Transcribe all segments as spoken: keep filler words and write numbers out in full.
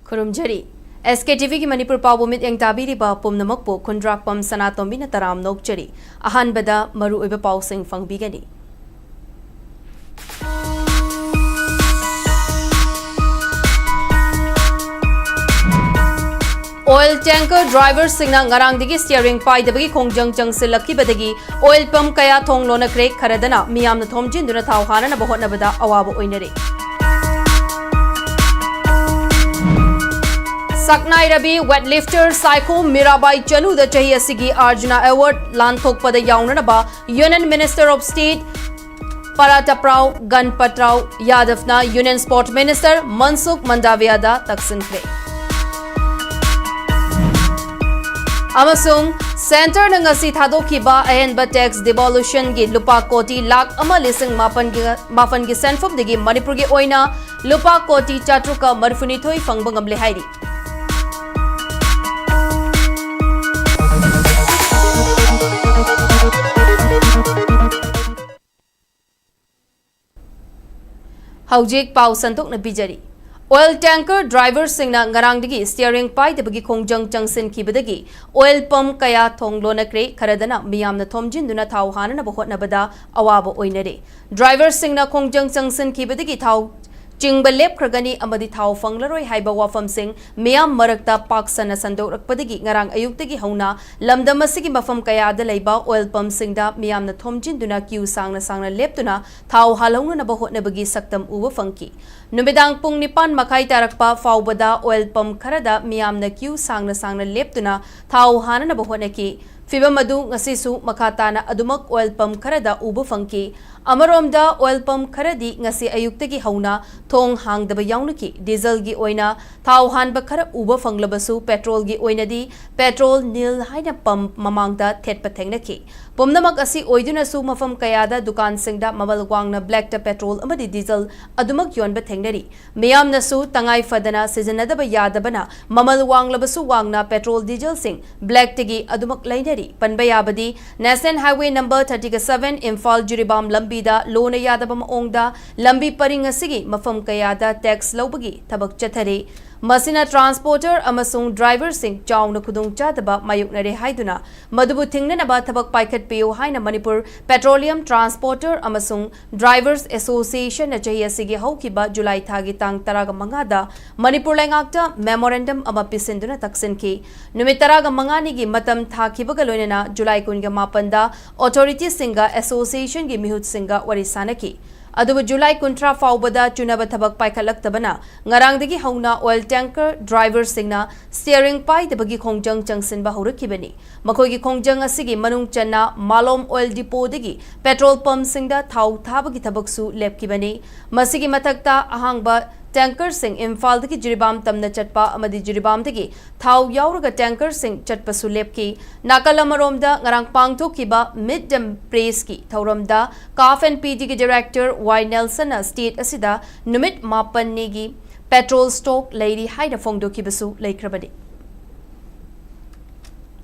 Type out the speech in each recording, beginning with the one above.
ꯈꯨꯔꯨꯝꯖꯔꯤ꯫ ꯑꯦꯁ ꯀꯦ T ꯚꯤꯒꯤ ꯃꯅꯤꯄꯨꯔ ꯄꯥꯎꯕꯨ ꯃꯤꯠꯌꯦꯡ ꯇꯥꯕꯤꯔꯤꯕ ꯄꯨꯝꯅꯃꯛꯄꯨ ꯈꯨꯟꯗ꯭ꯔꯥꯛꯄꯝ ꯁꯅꯥꯇꯣꯝꯕꯤꯅ ꯇꯔꯥꯝꯅ ꯑꯣꯛꯆꯔꯤ꯫ ꯑꯍꯥꯟꯕꯗ ꯃꯔꯨꯑꯣꯏꯕ ꯄꯥꯎꯁꯤꯡ ꯐꯪꯕꯤꯒꯅꯤ꯫ ꯑꯣꯏꯜ ꯇꯦꯡꯀꯔ ꯗ꯭ꯔꯥꯏꯚꯔꯁꯤꯡꯅ ꯉꯔꯥꯡꯗꯒꯤ ꯁ꯭ꯇꯤꯌꯔꯤꯡ ꯄꯥꯏꯗꯕꯒꯤ ꯈꯣꯡꯖꯪ ꯆꯪꯁꯤꯜꯂꯛꯈꯤꯕꯗꯒꯤ ꯑꯣꯏꯜ ꯄꯝ ꯀꯌꯥ ꯊꯣꯡ ꯂꯣꯟꯅꯈ꯭ꯔꯦ, ꯈꯔꯗꯅ ꯃꯤꯌꯥꯝꯅ ꯊꯣꯝꯖꯤꯟꯗꯨꯅ ꯊꯥꯎ ꯍꯥꯟꯅꯅꯕ ꯍꯣꯠꯅꯕꯗ ꯑꯋꯥꯕ ꯑꯣꯏꯅꯔꯦ꯫ ꯁꯛꯅꯥꯏꯔꯕꯤ ꯋꯦꯠꯂꯤꯐꯇꯔ ꯁꯥꯏꯈꯣꯝ ꯃꯤꯔꯥꯕꯥꯏ ꯆꯅꯨꯗ ꯆꯍꯤ ꯑꯁꯤꯒꯤ ꯑꯥꯔꯖꯨꯅꯥ ꯑꯦꯋꯥꯔꯗ ꯂꯥꯟꯊꯣꯛꯄꯗ ꯌꯥꯎꯅꯅꯕ union minister of state Prataprao Ganpatrao ꯌꯥꯗꯕꯅ ꯌꯨꯅꯤꯌꯟ ꯁ꯭ꯄꯣꯔꯠ ꯃꯤꯅꯤꯁꯇꯔ ꯃꯟꯁꯨꯈ ꯃꯟꯗꯥꯚꯤꯌꯥꯗ ꯇꯛꯁꯤꯟꯈ꯭ꯔꯦ꯫ ꯑꯃꯁꯨꯡ ꯁꯦꯟꯇꯔꯅ ꯉꯁꯤ ꯊꯥꯗꯣꯛꯈꯤꯕ ꯑꯍꯦꯟꯕ ꯇꯦꯛꯁ ꯗꯤꯚꯣꯂꯨꯁꯟꯒꯤ ꯂꯨꯄꯥ ꯀꯣꯇꯤ ꯂꯥꯈ ꯑꯃ ꯂꯤꯁꯤꯡ ꯃꯥꯄꯟꯒꯤ, ꯃꯥꯄꯟꯒꯤ ꯁꯦꯟꯐꯝꯗꯒꯤ ꯃꯅꯤꯄꯨꯔꯒꯤ ꯑꯣꯏꯅ ꯂꯨꯄꯥ ꯀꯣꯇꯤ ꯆꯥꯇ꯭ꯔꯨꯛꯀ ꯃꯔꯤꯐꯨꯅꯤꯊꯣꯏ ꯐꯪꯕ ꯉꯝꯂꯦ ꯍꯥꯏꯔꯤ꯫ ꯍꯧꯖꯤꯛ ꯄꯥꯎ ꯁꯟꯗꯣꯛꯅ ꯄꯤꯖꯔꯤ꯫ ꯑꯣꯏꯜ ꯇꯦꯡꯀꯔ ꯗ꯭ꯔꯥꯏꯚꯔꯁꯤꯡꯅ ꯉꯔꯥꯡꯗꯒꯤ ꯁ꯭ꯇꯤꯌꯔꯤꯡ ꯄꯥꯏꯗꯕꯒꯤ ꯈꯣꯡꯖꯪ ꯆꯪꯁꯤꯟꯈꯤꯕꯗꯒꯤ ꯑꯣꯏꯜ ꯄꯝ ꯀꯌꯥ ꯊꯣꯡ ꯂꯣꯟꯅꯈ꯭ꯔꯦ, ꯈꯔꯗꯅ ꯃꯤꯌꯥꯝꯅ ꯊꯣꯝꯖꯤꯟꯗꯨꯅ ꯊꯥꯎ ꯍꯥꯟꯅꯅꯕ ꯍꯣꯠꯅꯕꯗ ꯑꯋꯥꯕ ꯑꯣꯏꯅꯔꯦ꯫ ꯗ꯭ꯔꯥꯏꯚꯔꯁꯤꯡꯅ ꯈꯣꯡꯖꯪ ꯆꯪꯁꯤꯟꯈꯤꯕꯗꯒꯤ ꯊꯥꯎ ꯆꯤꯡꯕ ꯂꯦꯞꯈ꯭ꯔꯒꯅꯤ ꯑꯃꯗꯤ ꯊꯥꯎ ꯐꯪꯂꯔꯣꯏ ꯍꯥꯏꯕ ꯋꯥꯐꯝꯁꯤꯡ ꯃꯤꯌꯥꯝ ꯃꯔꯛꯇ ꯄꯥꯛ ꯁꯟꯅ ꯁꯟꯗꯣꯛꯂꯛꯄꯗꯒꯤ ꯉꯔꯥꯡ ꯑꯌꯨꯛꯇꯒꯤ ꯍꯧꯅ ꯂꯝꯗꯝ ꯑꯁꯤꯒꯤ ꯃꯐꯝ ꯀꯌꯥꯗ ꯂꯩꯕ ꯑꯣꯏꯜ ꯄꯝꯁꯤꯡꯗ ꯃꯤꯌꯥꯝꯅ ꯊꯣꯝꯖꯤꯟꯗꯨꯅ ꯀ꯭ꯌꯨ ꯁꯥꯡꯅ ꯁꯥꯡꯅ ꯂꯦꯞꯇꯨꯅ ꯊꯥꯎ ꯍꯥꯜꯍꯧꯅꯅꯕ ꯍꯣꯠꯅꯕꯒꯤ ꯁꯛꯇꯝ ꯎꯕ ꯐꯪꯈꯤ꯫ ꯅꯨꯃꯤꯗꯥꯡ ꯄꯨꯡ ꯅꯤꯄꯥꯟ ꯃꯈꯥꯏ ꯇꯥꯔꯛꯄ ꯐꯥꯎꯕꯗ ꯑꯣꯏꯜ ꯄꯝ ꯈꯔꯗ ꯃꯤꯌꯥꯝꯅ ꯀ꯭ꯌꯨ ꯁꯥꯡꯅ ꯁꯥꯡꯅ ꯂꯦꯞꯇꯨꯅ ꯊꯥꯎ ꯍꯥꯟꯅꯅꯕ ꯍꯣꯠꯅꯈꯤ꯫ ꯐꯤꯚꯝ ꯑꯗꯨ ꯉꯁꯤꯁꯨ ꯃꯈꯥ ꯇꯥꯅ ꯑꯗꯨꯃꯛ ꯑꯣꯏꯜ ꯄꯝ ꯈꯔꯗ ꯎꯕ ꯐꯪꯈꯤ꯫ ꯑꯃꯔꯣꯝꯗ, ꯑꯣꯏꯜ ꯄꯝ ꯈꯔꯗꯤ ꯉꯁꯤ ꯑꯌꯨꯛꯇꯒꯤ ꯍꯧꯅ ꯊꯣꯡ ꯍꯥꯡꯗꯕ ꯌꯥꯎꯅꯈꯤ꯫ ꯗꯤꯖꯜꯒꯤ ꯑꯣꯏꯅ ꯊꯥꯎ ꯍꯥꯟꯕ ꯈꯔ ꯎꯕ ꯐꯪꯂꯕꯁꯨ, ꯄꯦꯇ꯭ꯔꯣꯜꯒꯤ ꯑꯣꯏꯅꯗꯤ ꯄꯦꯇ꯭ꯔꯣꯜ ꯅꯤꯜ ꯍꯥꯏꯅ ꯄꯝ ꯃꯃꯥꯡꯗ ꯊꯦꯠꯄ ꯊꯦꯡꯅꯈꯤ꯫ ꯄꯨꯝꯅꯃꯛ ꯑꯁꯤ ꯑꯣꯏꯗꯨꯅꯁꯨ ꯃꯐꯝ ꯀꯌꯥꯗ ꯗꯨꯀꯥꯟꯁꯤꯡꯗ ꯃꯃꯜ ꯋꯥꯡꯅ blackꯇ petrol ꯑꯃꯗꯤ diesel ꯑꯗꯨꯃꯛ ꯌꯣꯟꯕ ꯊꯦꯡꯅꯔꯤ꯫ ꯃꯤꯌꯥꯝꯅꯁꯨ ꯇꯉꯥꯏ ꯐꯗꯅ ꯁꯤꯖꯤꯟꯅꯗꯕ ꯌꯥꯗꯕꯅ ꯃꯃꯜ ꯋꯥꯡꯂꯕꯁꯨ ꯋꯥꯡꯅ petrol dieselꯁꯤꯡ blackꯇꯒꯤ ꯑꯗꯨꯃꯛ ꯂꯩꯅꯔꯤ꯫ ꯄꯟꯕ ꯌꯥꯕꯗꯤ National Highway number thirty seven Imphal Jiribam ꯂꯝꯕꯤꯗ ꯂꯣꯅ ꯌꯥꯗꯕ ꯃꯑꯣꯡꯗ ꯂꯝꯕꯤ ꯄꯔꯤꯡ ꯑꯁꯤꯒꯤ ꯃꯐꯝ ꯀꯌꯥꯗ tax ꯂꯧꯕꯒꯤ ꯊꯕꯛ ꯆꯠꯊꯔꯤ꯫ ꯃꯁꯤꯅ transporter ꯑꯃꯁꯨꯡ driverꯁꯤꯡ ꯆꯥꯎꯅ ꯈꯨꯗꯣꯡꯆꯥꯗꯕ ꯃꯥꯌꯣꯛꯅꯔꯦ ꯍꯥꯏꯗꯨꯅ ꯃꯗꯨꯕꯨ ꯊꯤꯡꯅꯅꯕ ꯊꯕꯛ ꯄꯥꯏꯈꯠꯄꯤꯌꯨ ꯍꯥꯏꯅ ꯃꯅꯤꯄꯨꯔ Petroleum Transporter ꯑꯃꯁꯨꯡ Drivers Associationꯅ ꯆꯍꯤ ꯑꯁꯤꯒꯤ ꯍꯧꯈꯤꯕ ꯖꯨꯂꯥꯏ ꯊꯥꯒꯤ ꯇꯥꯡ ꯇꯔꯥꯒ ꯃꯉꯥꯗ ꯃꯅꯤꯄꯨꯔ ꯂꯩꯉꯥꯛꯇ memorandum ꯑꯃ ꯄꯤꯁꯤꯟꯗꯨꯅ ꯇꯛꯁꯤꯟꯈꯤ꯫ ꯅꯨꯃꯤꯠ ꯇꯔꯥꯒ ꯃꯉꯥꯅꯤꯒꯤ ꯃꯇꯝ ꯊꯥꯈꯤꯕꯒ ꯂꯣꯏꯅꯅ ꯖꯨꯂꯥꯏ ꯀꯨꯟꯒ ꯃꯥꯄꯟꯗ authorityꯁꯤꯡꯒ associationꯒꯤ ꯃꯤꯍꯨꯠꯁꯤꯡꯒ ꯋꯥꯔꯤ ꯁꯥꯅꯈꯤ꯫ ꯑꯗꯨꯕꯨ ꯖꯨꯂꯥꯏ ꯀꯨꯟꯊ꯭ꯔꯥ ꯐꯥꯎꯕꯗ ꯆꯨꯅꯕ ꯊꯕꯛ ꯄꯥꯏꯈꯠꯂꯛꯇꯕꯅ ꯉꯔꯥꯡꯗꯒꯤ ꯍꯧꯅ oil tanker driverꯁꯤꯡꯅ steering ꯄꯥꯏꯗꯕꯒꯤ ꯈꯣꯡꯖꯪ ꯆꯪꯁꯤꯟꯕ ꯍꯧꯔꯛꯈꯤꯕꯅꯤ꯫ ꯃꯈꯣꯏꯒꯤ ꯈꯣꯡꯖꯪ ꯑꯁꯤꯒꯤ ꯃꯅꯨꯡ ꯆꯟꯅ ꯃꯥꯂꯣꯝ oil depotꯗꯒꯤ petrol pumpꯁꯤꯡꯗ ꯊꯥꯎ ꯊꯥꯕꯒꯤ ꯊꯕꯛꯁꯨ ꯂꯦꯞꯈꯤꯕꯅꯤ꯫ ꯃꯁꯤꯒꯤ ꯃꯊꯛꯇ ꯑꯍꯥꯡꯕ tankerꯁꯤꯡ ꯏꯝꯐꯥꯜꯗꯒꯤ ꯖꯤꯔꯤꯕꯥꯝ ꯇꯝꯅ ꯆꯠꯄ ꯑꯃꯗꯤ ꯖꯤꯔꯤꯕꯥꯝꯗꯒꯤ ꯊꯥꯎ ꯌꯥꯎꯔꯒ tankerꯁꯤꯡ ꯆꯠꯄꯁꯨ ꯂꯦꯞꯈꯤ꯫ ꯅꯥꯀꯜ ꯑꯃꯔꯣꯝꯗ ꯉꯔꯥꯡ ꯄꯥꯡꯊꯣꯛꯈꯤꯕ meet the pressꯀꯤ ꯊꯧꯔꯝꯗ CAF and PDꯒꯤ director Y ꯅꯦꯜꯁꯟꯅ state ꯑꯁꯤꯗ ꯅꯨꯃꯤꯠ ꯃꯥꯄꯟꯅꯤꯒꯤ petrol stock ꯂꯩꯔꯤ ꯍꯥꯏꯅ ꯐꯣꯡꯗꯣꯛꯈꯤꯕꯁꯨ ꯂꯩꯈ꯭ꯔꯕꯅꯤ꯫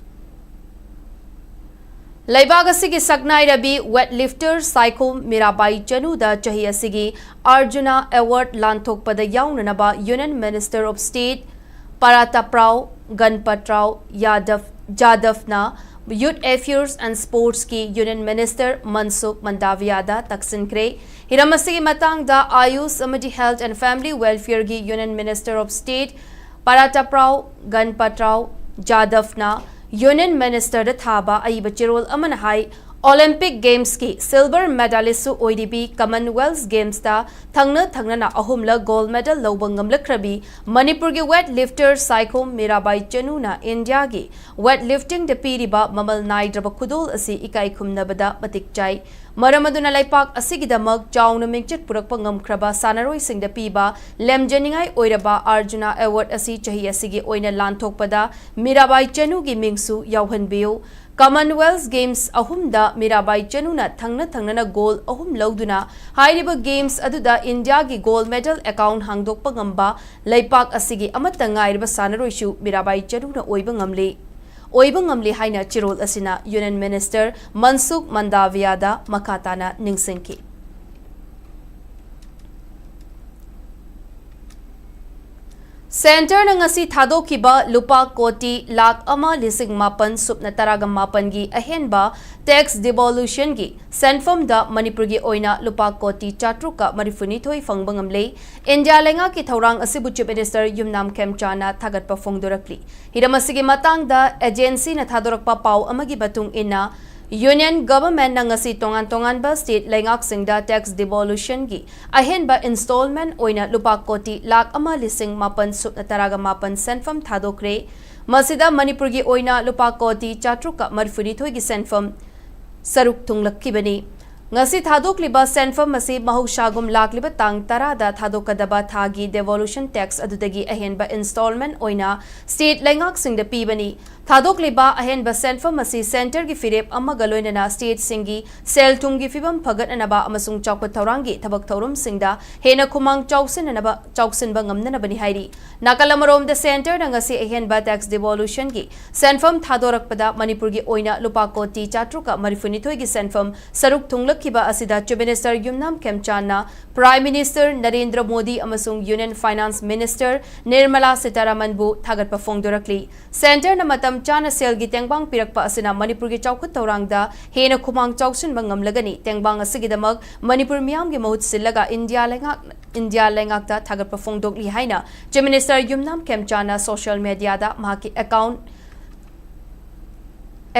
ꯂꯩꯕꯥꯛ ꯑꯁꯤꯒꯤ ꯁꯛꯅꯥꯏꯔꯕꯤ weightlifter ꯁꯥꯏꯈꯣꯝ ꯃꯤꯔꯥꯕꯥꯏ ꯆꯅꯨꯗ ꯆꯍꯤ ꯑꯁꯤꯒꯤ Arjuna Award ꯂꯥꯟꯊꯣꯛꯄꯗ ꯌꯥꯎꯅꯅꯕ Union Minister of State ꯄꯔꯥꯇꯥꯄ꯭ꯔꯥꯎ ꯒꯟꯄꯠꯔꯥꯎ ꯌꯥꯗꯚ, ꯖꯥꯗꯚꯅ Youth Affairs and Sportsꯀꯤ Union Minister ꯃꯟꯁꯨꯈ ꯃꯟꯗꯥꯚꯤꯌꯥꯗ ꯇꯛꯁꯤꯟꯈ꯭ꯔꯦ꯫ ꯍꯤꯔꯝ ꯑꯁꯤꯒꯤ ꯃꯇꯥꯡꯗ Ayush ꯑꯃꯗꯤ Health and Family Welfareꯒꯤ Union Minister of State ꯄꯔꯥꯇꯥꯄ꯭ꯔꯥꯎ ꯒꯟꯄꯠꯔꯥꯎ ꯖꯥꯗꯚꯅ Union Ministerꯗ ꯊꯥꯕ ꯑꯏꯕ ꯆꯦꯔꯣꯜ ꯑꯃꯅ ꯍꯥꯏ, Olympic Gamesꯀꯤ silver medalistꯁꯨ ꯑꯣꯏꯔꯤꯕꯤ, Commonwealth Gamesꯇ ꯊꯪꯅ ꯊꯪꯅꯅ ꯑꯍꯨꯝꯂꯛ gold medal ꯂꯧꯕ ꯉꯝꯂꯛꯈ꯭ꯔꯕꯤ ꯃꯅꯤꯄꯨꯔꯒꯤ weightlifter ꯁꯥꯏꯈꯣꯝ ꯃꯤꯔꯥꯕꯥꯏ ꯆꯅꯨꯅ ꯏꯟꯗꯤꯌꯥꯒꯤ weightliftingꯗ ꯄꯤꯔꯤꯕ ꯃꯃꯜ ꯅꯥꯏꯗ꯭ꯔꯕ ꯈꯨꯗꯣꯜ ꯑꯁꯤ ꯏꯀꯥꯏ ꯈꯨꯝꯅꯕꯗ ꯃꯇꯤꯛ ꯆꯥꯏ꯫ ꯃꯔꯝ ꯑꯗꯨꯅ ꯂꯩꯄꯥꯛ ꯑꯁꯤꯒꯤꯗꯃꯛ ꯆꯥꯎꯅ ꯃꯤꯡꯆꯠ ꯄꯨꯔꯛꯄ ꯉꯝꯈ꯭ꯔꯕ ꯁꯥꯟꯅꯔꯣꯏꯁꯤꯡꯗ ꯄꯤꯕ ꯂꯦꯝꯖꯅꯤꯡꯉꯥꯏ ꯑꯣꯏꯔꯕ Arjuna Award ꯑꯁꯤ ꯆꯍꯤ ꯑꯁꯤꯒꯤ ꯑꯣꯏꯅ ꯂꯥꯟꯊꯣꯛꯄꯗ ꯃꯤꯔꯥꯕꯥꯏ ꯆꯅꯨꯒꯤ ꯃꯤꯡꯁꯨ ꯌꯥꯎꯍꯟꯕꯤꯌꯨ꯫ Commonwealth Games ꯑꯍꯨꯝꯗ ꯃꯤꯔꯥꯕꯥꯏ ꯆꯅꯨꯅ ꯊꯪꯅ ꯊꯪꯅꯅ gold ꯑꯍꯨꯝ ꯂꯧꯗꯨꯅ ꯍꯥꯏꯔꯤꯕ games ꯑꯗꯨꯗ ꯏꯟꯗꯤꯌꯥꯒꯤ gold medal account ꯍꯥꯡꯗꯣꯛꯄ ꯉꯝꯕ ꯂꯩꯄꯥꯛ ꯑꯁꯤꯒꯤ ꯑꯃꯠꯇ ꯉꯥꯏꯔꯕ ꯁꯥꯟꯅꯔꯣꯏꯁꯨ ꯃꯤꯔꯥꯕꯥꯏ ꯆꯅꯨꯅ ꯑꯣꯏꯕ ꯉꯝꯂꯤ, ꯑꯣꯏꯕ ꯉꯝꯂꯤ ꯍꯥꯏꯅ ꯆꯦꯔꯣꯜ ꯑꯁꯤꯅ Union Minister ꯃꯟꯁꯨꯈ ꯃꯟꯗꯥꯚꯤꯌꯥꯗ ꯃꯈꯥ ꯇꯥꯅ ꯅꯤꯡꯁꯤꯡꯈꯤ꯫ Centreꯅ ꯉꯁꯤ ꯊꯥꯗꯣꯛꯈꯤꯕ ꯂꯨꯄꯥ ꯀꯣꯇꯤ ꯂꯥꯈ ꯑꯃ ꯂꯤꯁꯤꯡ ꯃꯥꯄꯟ ꯁꯨꯞꯅ ꯇꯔꯥꯒ ꯃꯥꯄꯟꯒꯤ ꯑꯍꯦꯟꯕ tax devolutionꯒꯤ ꯁꯦꯟꯐꯝꯗ ꯃꯅꯤꯄꯨꯔꯒꯤ ꯑꯣꯏꯅ ꯂꯨꯄꯥ ꯀꯣꯇꯤ ꯆꯥꯇ꯭ꯔꯨꯛꯀ ꯃꯔꯤꯐꯨꯅꯤꯊꯣꯏ ꯐꯪꯕ ꯉꯝꯂꯦ꯫ ꯏꯟꯗꯤꯌꯥ ꯂꯩꯉꯥꯛꯀꯤ ꯊꯧꯔꯥꯡ ꯑꯁꯤꯕꯨ Chief Minister ꯌꯨꯝꯅꯥꯝ ꯈꯦꯝꯆꯥꯅ ꯊꯥꯒꯠꯄ ꯐꯣꯡꯗꯣꯔꯛꯂꯤ꯫ ꯍꯤꯔꯝ ꯑꯁꯤꯒꯤ ꯃꯇꯥꯡꯗ agencyꯅ ꯊꯥꯗꯣꯔꯛꯄ ꯄꯥꯎ ꯑꯃꯒꯤ ꯃꯇꯨꯡ ꯏꯟꯅ, Union Governmentꯅ ꯉꯁꯤ ꯇꯣꯉꯥꯟ ꯇꯣꯉꯥꯟꯕ state ꯂꯩꯉꯥꯛꯁꯤꯡꯗ tax devolutionꯒꯤ ꯑꯍꯦꯟꯕ installment ꯑꯣꯏꯅ ꯂꯨꯄꯥ ꯀꯣꯇꯤ ꯂꯥꯈ ꯑꯃ ꯂꯤꯁꯤꯡ ꯃꯥꯄꯟ ꯁꯨꯞꯅ ꯇꯔꯥꯒ ꯃꯥꯄꯟ ꯁꯦꯟꯐꯝ ꯊꯥꯗꯣꯛꯈ꯭ꯔꯦ꯫ ꯃꯁꯤꯗ ꯃꯅꯤꯄꯨꯔꯒꯤ ꯑꯣꯏꯅ ꯂꯨꯄꯥ ꯀꯣꯇꯤ ꯆꯥꯇ꯭ꯔꯨꯛꯀ ꯃꯔꯤꯐꯨꯅꯤꯊꯣꯏꯒꯤ ꯁꯦꯟꯐꯝ ꯁꯔꯨꯛ ꯊꯨꯡꯂꯛꯈꯤꯕꯅꯤ꯫ ꯉꯁꯤ ꯊꯥꯗꯣꯛꯂꯤꯕ ꯁꯦꯟꯐꯝ ꯑꯁꯤ ꯃꯍꯧꯁꯥꯒꯨꯝ ꯂꯥꯛꯂꯤꯕ ꯇꯥꯡ ꯇꯔꯥꯗ ꯊꯥꯗꯣꯛꯀꯗꯕ ꯊꯥꯒꯤ devolution tax ꯑꯗꯨꯗꯒꯤ ꯑꯍꯦꯟꯕ installment ꯑꯣꯏꯅ state ꯂꯩꯉꯥꯛꯁꯤꯡꯗ ꯄꯤꯕꯅꯤ꯫ ꯊꯥꯗꯣꯛꯂꯤꯕ ꯑꯍꯦꯟꯕ ꯁꯦꯟꯐꯝ ꯑꯁꯤ centreꯒꯤ ꯐꯤꯔꯦꯞ ꯑꯃꯒ ꯂꯣꯏꯅꯅ stateꯁꯤꯡꯒꯤ ꯁꯦꯜ ꯊꯨꯝꯒꯤ ꯐꯤꯕꯝ ꯐꯒꯠꯅꯅꯕ ꯑꯃꯁꯨꯡ ꯆꯥꯎꯈꯠ ꯊꯧꯔꯥꯡꯒꯤ ꯊꯕꯛ ꯊꯧꯔꯝꯁꯤꯡꯗ ꯍꯦꯟꯅ ꯈꯨꯃꯥꯡ ꯆꯥꯎꯁꯤꯟꯅꯅꯕ, ꯆꯥꯎꯁꯤꯟꯕ ꯉꯝꯅꯅꯕꯅꯤ ꯍꯥꯏꯔꯤ꯫ ꯅꯥꯀꯜ ꯑꯃꯔꯣꯝꯗ, centreꯅ ꯉꯁꯤ ꯑꯍꯦꯟꯕ tax devolutionꯒꯤ ꯁꯦꯟꯐꯝ ꯊꯥꯗꯣꯔꯛꯄꯗ ꯃꯅꯤꯄꯨꯔꯒꯤ ꯑꯣꯏꯅ ꯂꯨꯄꯥ ꯀꯣꯇꯤ ꯆꯥꯇ꯭ꯔꯨꯛꯀ ꯃꯔꯤꯐꯨꯅꯤꯊꯣꯏꯒꯤ ꯁꯦꯟꯐꯝ ꯁꯔꯨꯛ ꯊꯨꯡꯂꯛꯈꯤꯕ ꯑꯁꯤꯗ Chief Minister ꯌꯨꯝꯅꯥꯝ ꯈꯦꯝꯆꯥꯟꯅ Prime Minister ꯅꯔꯦꯟꯗ꯭ꯔ ꯃꯣꯗꯤ ꯑꯃꯁꯨꯡ Union Finance Minister ꯅꯤꯔꯃꯂꯥ ꯁꯤꯇꯥꯔꯥꯃꯟꯕꯨ ꯊꯥꯒꯠꯄ ꯐꯣꯡꯗꯣꯔꯛꯂꯤ꯫ Centreꯅ ꯃꯇꯝ ꯆꯥꯅ ꯁꯦꯜꯒꯤ ꯇꯦꯡꯕꯥꯡ ꯄꯤꯔꯛꯄ ꯑꯁꯤꯅ ꯃꯅꯤꯄꯨꯔꯒꯤ ꯆꯥꯎꯈꯠ ꯊꯧꯔꯥꯡꯗ ꯍꯦꯟꯅ ꯈꯨꯃꯥꯡ ꯆꯥꯎꯁꯤꯟꯕ ꯉꯝꯂꯒꯅꯤ꯫ ꯇꯦꯡꯕꯥꯡ ꯑꯁꯤꯒꯤꯗꯃꯛ ꯃꯅꯤꯄꯨꯔ ꯃꯤꯌꯥꯝꯒꯤ ꯃꯍꯨꯠ ꯁꯤꯜꯂꯒ ꯏꯟꯗꯤꯌꯥ ꯂꯩꯉꯥꯛ, ꯏꯟꯗꯤꯌꯥ ꯂꯩꯉꯥꯛꯇ ꯊꯥꯒꯠꯄ ꯐꯣꯡꯗꯣꯛꯂꯤ ꯍꯥꯏꯅ Chief Minister ꯌꯨꯝꯅꯥꯝ ꯈꯦꯝꯆꯥꯟꯅ social mediaꯗ ꯃꯍꯥꯛꯀꯤ account,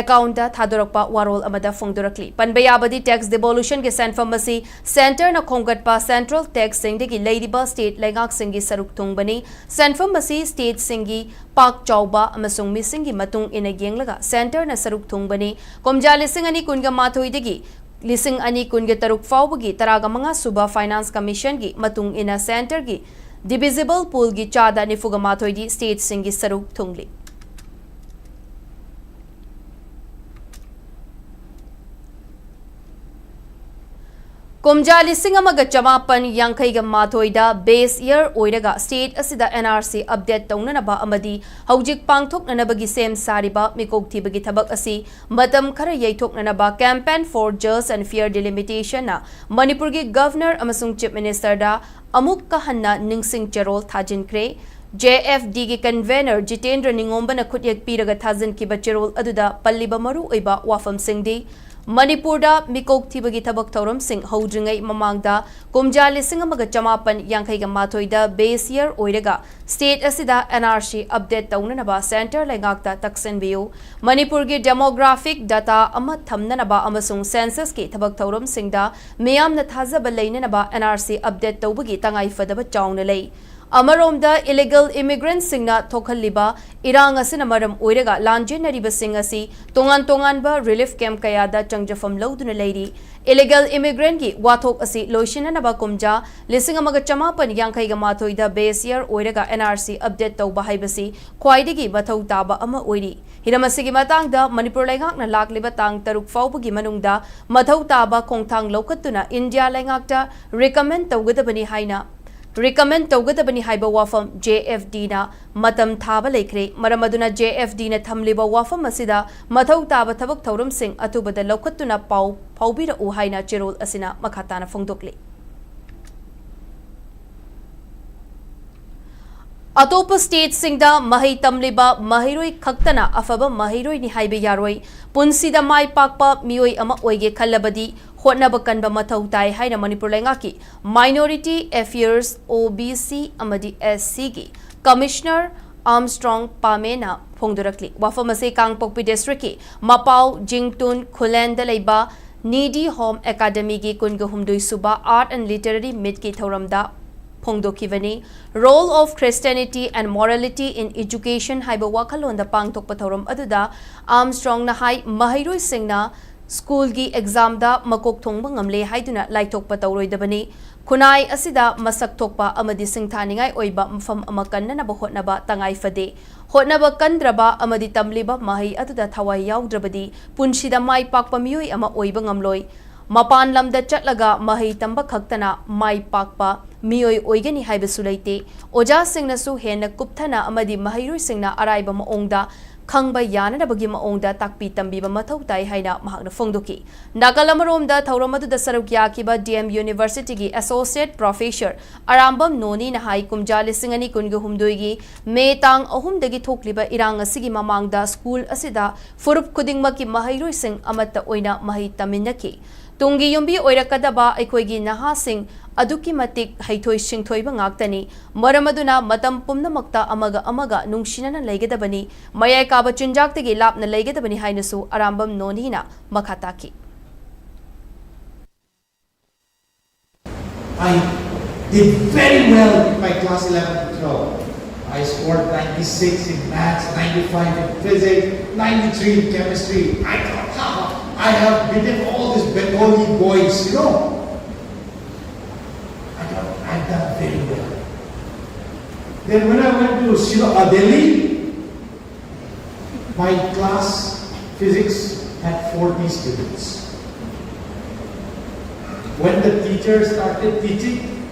accountꯇ ꯊꯥꯗꯣꯔꯛꯄ ꯋꯥꯔꯣꯜ ꯑꯃꯗ ꯐꯣꯡꯗꯣꯔꯛꯂꯤ꯫ ꯄꯟꯕ ꯌꯥꯕꯗꯤ, tax devolutionꯒꯤ ꯁꯦꯟꯐꯝ ꯑꯁꯤ centreꯅ ꯈꯣꯝꯒꯠꯄ central taxꯁꯤꯡꯗꯒꯤ ꯂꯩꯔꯤꯕ state ꯂꯩꯉꯥꯛꯁꯤꯡꯒꯤ ꯁꯔꯨꯛ ꯊꯨꯡꯕꯅꯤ꯫ ꯁꯦꯟꯐꯝ ꯑꯁꯤ stateꯁꯤꯡꯒꯤ ꯄꯥꯛ ꯆꯥꯎꯕ ꯑꯃꯁꯨꯡ ꯃꯤꯁꯤꯡꯒꯤ ꯃꯇꯨꯡ ꯏꯟꯅ ꯌꯦꯡꯂꯒ centreꯅ ꯁꯔꯨꯛ ꯊꯨꯡꯕꯅꯤ꯫ ꯀꯨꯝꯖꯥ ꯂꯤꯁꯤꯡ ꯑꯅꯤ ꯀꯨꯟꯒ ꯃꯥꯊꯣꯏꯗꯒꯤ ꯂꯤꯁꯤꯡ ꯑꯅꯤ ꯀꯨꯟꯒ ꯇꯔꯨꯛ ꯐꯥꯎꯕꯒꯤ ꯇꯔꯥꯒ ꯃꯉꯥ ꯁꯨꯕ Finance Commissionꯒꯤ ꯃꯇꯨꯡ ꯏꯟꯅ centreꯒꯤ divisible poolꯒꯤ ꯆꯥꯗ ꯅꯤꯐꯨꯒ ꯃꯥꯊꯣꯏꯗꯤ stateꯁꯤꯡꯒꯤ ꯁꯔꯨꯛ ꯊꯨꯡꯂꯤ꯫ ꯀꯨꯝꯖꯥ ꯂꯤꯁꯤꯡ ꯑꯃꯒ ꯆꯃꯥꯄꯟ ꯌꯥꯡꯈꯩꯒ ꯃꯥꯊꯣꯏꯗ base year ꯑꯣꯏꯔꯒ state ꯑꯁꯤꯗ N R C update ꯇꯧꯅꯅꯕ ꯑꯃꯗꯤ ꯍꯧꯖꯤꯛ ꯄꯥꯡꯊꯣꯛꯅꯅꯕꯒꯤ ꯁꯦꯝ ꯁꯥꯔꯤꯕ ꯃꯤꯀꯣꯛ ꯊꯤꯕꯒꯤ ꯊꯕꯛ ꯑꯁꯤ ꯃꯇꯝ ꯈꯔ ꯌꯩꯊꯣꯛꯅꯅꯕ Campaign for Just and Fair Delimitation ꯅ ꯃꯅꯤꯄꯨꯔꯒꯤ Governor ꯑꯃꯁꯨꯡ Chief Minister ꯗ ꯑꯃꯨꯛꯀ ꯍꯟꯅ ꯅꯤꯡꯁꯤꯡ ꯆꯦꯔꯣꯜ ꯊꯥꯖꯤꯟꯈ꯭ꯔꯦ꯫ J F D ꯒꯤ convener ꯖꯤꯇꯦꯟꯗ꯭ꯔ ꯅꯤꯉꯣꯝꯕꯅ ꯈꯨꯠꯌꯦꯛ ꯄꯤꯔꯒ ꯊꯥꯖꯤꯟꯈꯤꯕ ꯆꯦꯔꯣꯜ ꯑꯗꯨꯗ ꯄꯜꯂꯤꯕ ꯃꯔꯨꯑꯣꯏꯕ ꯋꯥꯐꯝꯁꯤꯡꯗꯤ, ꯃꯅꯤꯄꯨꯔꯗ ꯃꯤꯀꯣꯛ ꯊꯤꯕꯒꯤ ꯊꯕꯛ ꯊꯧꯔꯝꯁꯤꯡ ꯍꯧꯗ꯭ꯔꯤꯉꯩ ꯃꯃꯥꯡꯗ ꯀꯨꯝꯖꯥ ꯂꯤꯁꯤꯡ ꯑꯃꯒ ꯆꯃꯥꯄꯟ ꯌꯥꯡꯈꯩꯒ ꯃꯥꯊꯣꯏꯗ base year ꯑꯣꯏꯔꯒ state ꯑꯁꯤꯗ N R C update ꯇꯧꯅꯅꯕ centre ꯂꯩꯉꯥꯛꯇ ꯇꯛꯁꯤꯟꯕꯤꯌꯨ꯫ ꯃꯅꯤꯄꯨꯔꯒꯤ demographic data ꯑꯃ ꯊꯝꯅꯅꯕ ꯑꯃꯁꯨꯡ census ꯀꯤ ꯊꯕꯛ ꯊꯧꯔꯝꯁꯤꯡꯗ ꯃꯤꯌꯥꯝꯅ ꯊꯥꯖꯕ ꯂꯩꯅꯅꯕ N R C update ꯇꯧꯕꯒꯤ ꯇꯉꯥꯏꯐꯗꯕ ꯆꯥꯎꯅ ꯂꯩ꯫ ꯑꯃꯔꯣꯝꯗ, illegal immigrant ꯁꯤꯡꯅ ꯊꯣꯛꯍꯜꯂꯤꯕ ꯏꯔꯥꯡ ꯑꯁꯤꯅ ꯃꯔꯝ ꯑꯣꯏꯔꯒ ꯂꯥꯟꯖꯦꯟꯅꯔꯤꯕꯁꯤꯡ ꯑꯁꯤ ꯇꯣꯉꯥꯟ ꯇꯣꯉꯥꯟꯕ relief camp ꯀꯌꯥꯗ ꯆꯪꯖꯐꯝ ꯂꯧꯗꯨꯅ ꯂꯩꯔꯤ꯫ Illegal immigrant ꯀꯤ ꯋꯥꯊꯣꯛ ꯑꯁꯤ ꯂꯣꯏꯁꯤꯟꯅꯅꯕ ꯀꯨꯝꯖꯥ ꯂꯤꯁꯤꯡ ꯑꯃꯒ ꯆꯃꯥꯄꯟ ꯌꯥꯡꯈꯩꯒ ꯃꯥꯊꯣꯏꯗ base year ꯑꯣꯏꯔꯒ N R C update ꯇꯧꯕ ꯍꯥꯏꯕꯁꯤ ꯈ꯭ꯋꯥꯏꯗꯒꯤ ꯃꯊꯧ ꯇꯥꯕ ꯑꯃ ꯑꯣꯏꯔꯤ꯫ ꯍꯤꯔꯝ ꯑꯁꯤꯒꯤ ꯃꯇꯥꯡꯗ ꯃꯅꯤꯄꯨꯔ ꯂꯩꯉꯥꯛꯅ ꯂꯥꯛꯂꯤꯕ ꯇꯥꯡ ꯇꯔꯨꯛ ꯐꯥꯎꯕꯒꯤ ꯃꯅꯨꯡꯗ ꯃꯊꯧ ꯇꯥꯕ ꯈꯣꯡꯊꯥꯡ ꯂꯧꯈꯠꯇꯨꯅ ꯏꯟꯗꯤꯌꯥ ꯂꯩꯉꯥꯛꯇ recommend ꯇꯧꯒꯗꯕꯅꯤ ꯍꯥꯏꯅ, recommend ꯇꯧꯒꯗꯕꯅꯤ ꯍꯥꯏꯕ ꯋꯥꯐꯝ J F D ꯅ ꯃꯇꯝ ꯊꯥꯕ ꯂꯩꯈ꯭ꯔꯦ꯫ ꯃꯔꯝ ꯑꯗꯨꯅ J F D ꯅ ꯊꯝꯂꯤꯕ ꯋꯥꯐꯝ ꯑꯁꯤꯗ ꯃꯊꯧ ꯇꯥꯕ ꯊꯕꯛ ꯊꯧꯔꯝꯁꯤꯡ ꯑꯊꯨꯕꯗ ꯂꯧꯈꯠꯇꯨꯅ ꯄꯥꯎ ꯐꯥꯎꯕꯤꯔꯛꯎ ꯍꯥꯏꯅ ꯆꯦꯔꯣꯜ ꯑꯁꯤꯅ ꯃꯈꯥ ꯇꯥꯅ ꯐꯣꯡꯗꯣꯛꯂꯤ꯫ ꯑꯇꯣꯞꯄ state ꯁꯤꯡꯗ ꯃꯍꯩ ꯇꯝꯂꯤꯕ ꯃꯍꯩꯔꯣꯏ ꯈꯛꯇꯅ ꯑꯐꯕ ꯃꯍꯩꯔꯣꯏꯅꯤ ꯍꯥꯏꯕ ꯌꯥꯔꯣꯏ꯫ ꯄꯨꯟꯁꯤꯗ ꯃꯥꯏ ꯄꯥꯛꯄ ꯃꯤꯑꯣꯏ ꯑꯃ ꯑꯣꯏꯒꯦ ꯈꯜꯂꯕꯗꯤ ꯍꯣꯠꯅꯕ ꯀꯟꯕ ꯃꯊꯧ ꯇꯥꯏ ꯍꯥꯏꯅ ꯃꯅꯤꯄꯨꯔ ꯂꯩꯉꯥꯛꯀꯤ Minority Affairs, O B C ꯑꯃꯗꯤ S C ꯒꯤ Commissioner Armstrong ꯄꯥꯃꯦꯅ ꯐꯣꯡꯗꯣꯔꯛꯂꯤ꯫ ꯋꯥꯐꯝ ꯑꯁꯤ ꯀꯥꯡꯄꯣꯛꯄꯤ district ꯀꯤ ꯃꯄꯥꯎ ꯖꯤꯡꯇꯨꯟ ꯈꯨꯂꯦꯟꯗ ꯂꯩꯕ Needy Home Academy ꯒꯤ ꯀꯨꯟꯒ ꯍꯨꯝꯗꯣꯏ ꯁꯨꯕ Art and Literary Meet ꯀꯤ ꯊꯧꯔꯝꯗ ꯐꯣꯡꯗꯣꯛꯈꯤꯕꯅꯤ꯫ Role of Christianity and Morality in Education ꯍꯥꯏꯕ ꯋꯥꯈꯜꯂꯣꯟꯗ ꯄꯥꯡꯊꯣꯛꯄ ꯊꯧꯔꯝ ꯑꯗꯨꯗ Armstrong ꯅ ꯍꯥꯏ, ꯃꯍꯩꯔꯣꯏꯁꯤꯡꯅ school ꯒꯤ exam ꯗ ꯃꯀꯣꯛ ꯊꯣꯡꯕ ꯉꯝꯂꯦ ꯍꯥꯏꯗꯨꯅ ꯂꯥꯏꯊꯣꯛꯄ ꯇꯧꯔꯣꯏꯗꯕꯅꯤ꯫ ꯈꯨꯟꯅꯥꯏ ꯑꯁꯤꯗ ꯃꯁꯛ ꯊꯣꯛꯄ ꯑꯃꯗꯤ ꯁꯤꯡꯊꯥꯅꯤꯡꯉꯥꯏ ꯑꯣꯏꯕ ꯃꯐꯝ ꯑꯃ ꯀꯟꯅꯅꯕ ꯍꯣꯠꯅꯕ ꯇꯉꯥꯏ ꯐꯗꯦ꯫ ꯍꯣꯠꯅꯕ ꯀꯟꯗ꯭ꯔꯕ ꯑꯃꯗꯤ ꯇꯝꯂꯤꯕ ꯃꯍꯩ ꯑꯗꯨꯗ ꯊꯋꯥꯏ ꯌꯥꯎꯗ꯭ꯔꯕꯗꯤ ꯄꯨꯟꯁꯤꯗ ꯃꯥꯏ ꯄꯥꯛꯄ ꯃꯤꯑꯣꯏ ꯑꯃ ꯑꯣꯏꯕ ꯉꯝꯂꯣꯏ꯫ ꯃꯄꯥꯟ ꯂꯝꯗ ꯆꯠꯂꯒ ꯃꯍꯩ ꯇꯝꯕ ꯈꯛꯇꯅ ꯃꯥꯏ ꯄꯥꯛꯄ ꯃꯤꯑꯣꯏ ꯑꯣꯏꯒꯅꯤ ꯍꯥꯏꯕꯁꯨ ꯂꯩꯇꯦ꯫ ꯑꯣꯖꯥꯁꯤꯡꯅꯁꯨ ꯍꯦꯟꯅ ꯀꯨꯞꯊꯅ ꯑꯃꯗꯤ ꯃꯍꯩꯔꯣꯏꯁꯤꯡꯅ ꯑꯔꯥꯏꯕ ꯃꯑꯣꯡꯗ ꯈꯪꯕ ꯌꯥꯅꯅꯕꯒꯤ ꯃꯑꯣꯡꯗ ꯇꯥꯛꯄꯤ ꯇꯝꯕꯤꯕ ꯃꯊꯧ ꯇꯥꯏ ꯍꯥꯏꯅ ꯃꯍꯥꯛꯅ ꯐꯣꯡꯗꯣꯛꯈꯤ꯫ ꯅꯥꯀꯜ ꯑꯃꯔꯣꯝꯗ ꯊꯧꯔꯝ ꯑꯗꯨꯗ ꯁꯔꯨꯛ ꯌꯥꯈꯤꯕ D M Universityꯒꯤ Associate Professor Arambam ꯅꯣꯅꯤꯅ ꯍꯥꯏ, ꯀꯨꯝꯖꯥ ꯂꯤꯁꯤꯡ ꯑꯅꯤ ꯀꯨꯟꯒ ꯍꯨꯝꯗꯣꯏꯒꯤ ꯃꯦ ꯇꯥꯡ ꯑꯍꯨꯝꯗꯒꯤ ꯊꯣꯛꯂꯤꯕ ꯏꯔꯥꯡ ꯑꯁꯤꯒꯤ ꯃꯃꯥꯡꯗ ꯁ꯭ꯀꯨꯜ ꯑꯁꯤꯗ ꯐꯨꯔꯨꯞ ꯈꯨꯗꯤꯡꯃꯛꯀꯤ ꯃꯍꯩꯔꯣꯏꯁꯤꯡ ꯑꯃꯠꯇ ꯑꯣꯏꯅ ꯃꯍꯩ ꯇꯝꯃꯤꯟꯅꯈꯤ꯫ ꯇꯨꯡꯒꯤ ꯌꯨꯝꯕꯤ ꯑꯣꯏꯔꯛꯀꯗꯕ ꯑꯩꯈꯣꯏꯒꯤ ꯅꯍꯥꯁꯤꯡ ꯑꯗꯨꯛꯀꯤ ꯃꯇꯤꯛ ꯍꯩꯊꯣꯏ ꯁꯤꯡꯊꯣꯏꯕ ꯉꯥꯛꯇꯅꯤ꯫ ꯃꯔꯝ ꯑꯗꯨꯅ ꯃꯇꯝ ꯄꯨꯝꯅꯃꯛꯇ ꯑꯃꯒ ꯑꯃꯒ ꯅꯨꯡꯁꯤꯅꯅ ꯂꯩꯒꯗꯕꯅꯤ꯫ ꯃꯌꯥꯏ ꯀꯥꯕ ꯆꯤꯟꯖꯥꯛꯇꯒꯤ ꯂꯥꯞꯅ ꯂꯩꯒꯗꯕꯅꯤ ꯍꯥꯏꯅꯁꯨ ꯑꯔꯥꯝꯕꯝ ꯅꯣꯅꯤꯅ ꯃꯈꯥ ꯇꯥꯈꯤ꯫ I did very well in my class eleven and twelve. I scored ninety-six in maths, ninety-five in physics, ninety-three in chemistry. I thought, ha, ha, I have beaten all these Bengali boys, you know. I thought, I've done very well. Then when I went to Shillong, uh, Delhi, my class physics had forty students. When the teacher started teaching,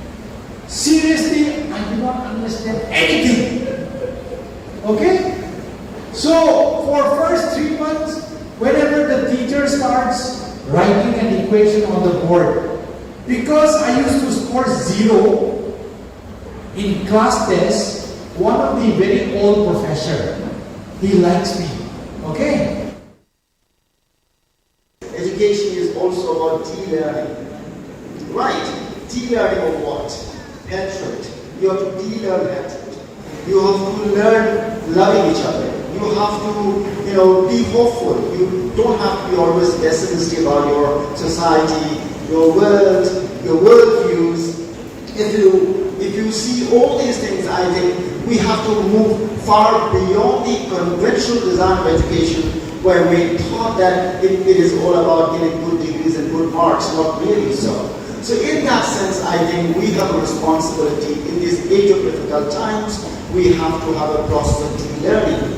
seriously, I did not understand anything. Okay? So, for first three months, whenever the teacher starts writing an equation on the board, because I used to score zero in class test, one of the very old professor, he likes me. Okay? Education is also about de-learning. Right? De-learning of what? Hatred. You have to de-learn hatred. You have to learn loving each other. You have to, you know, be hopeful. You don't have to be always pessimistic about your society, your world, your worldviews. If you if you see all these things, I think we have to move far beyond the conventional design of education where we thought that it, it is all about getting good degrees and good marks, not really so. So in that sense, I think we have a responsibility in this age of difficult times, we have to have a process of de-learning.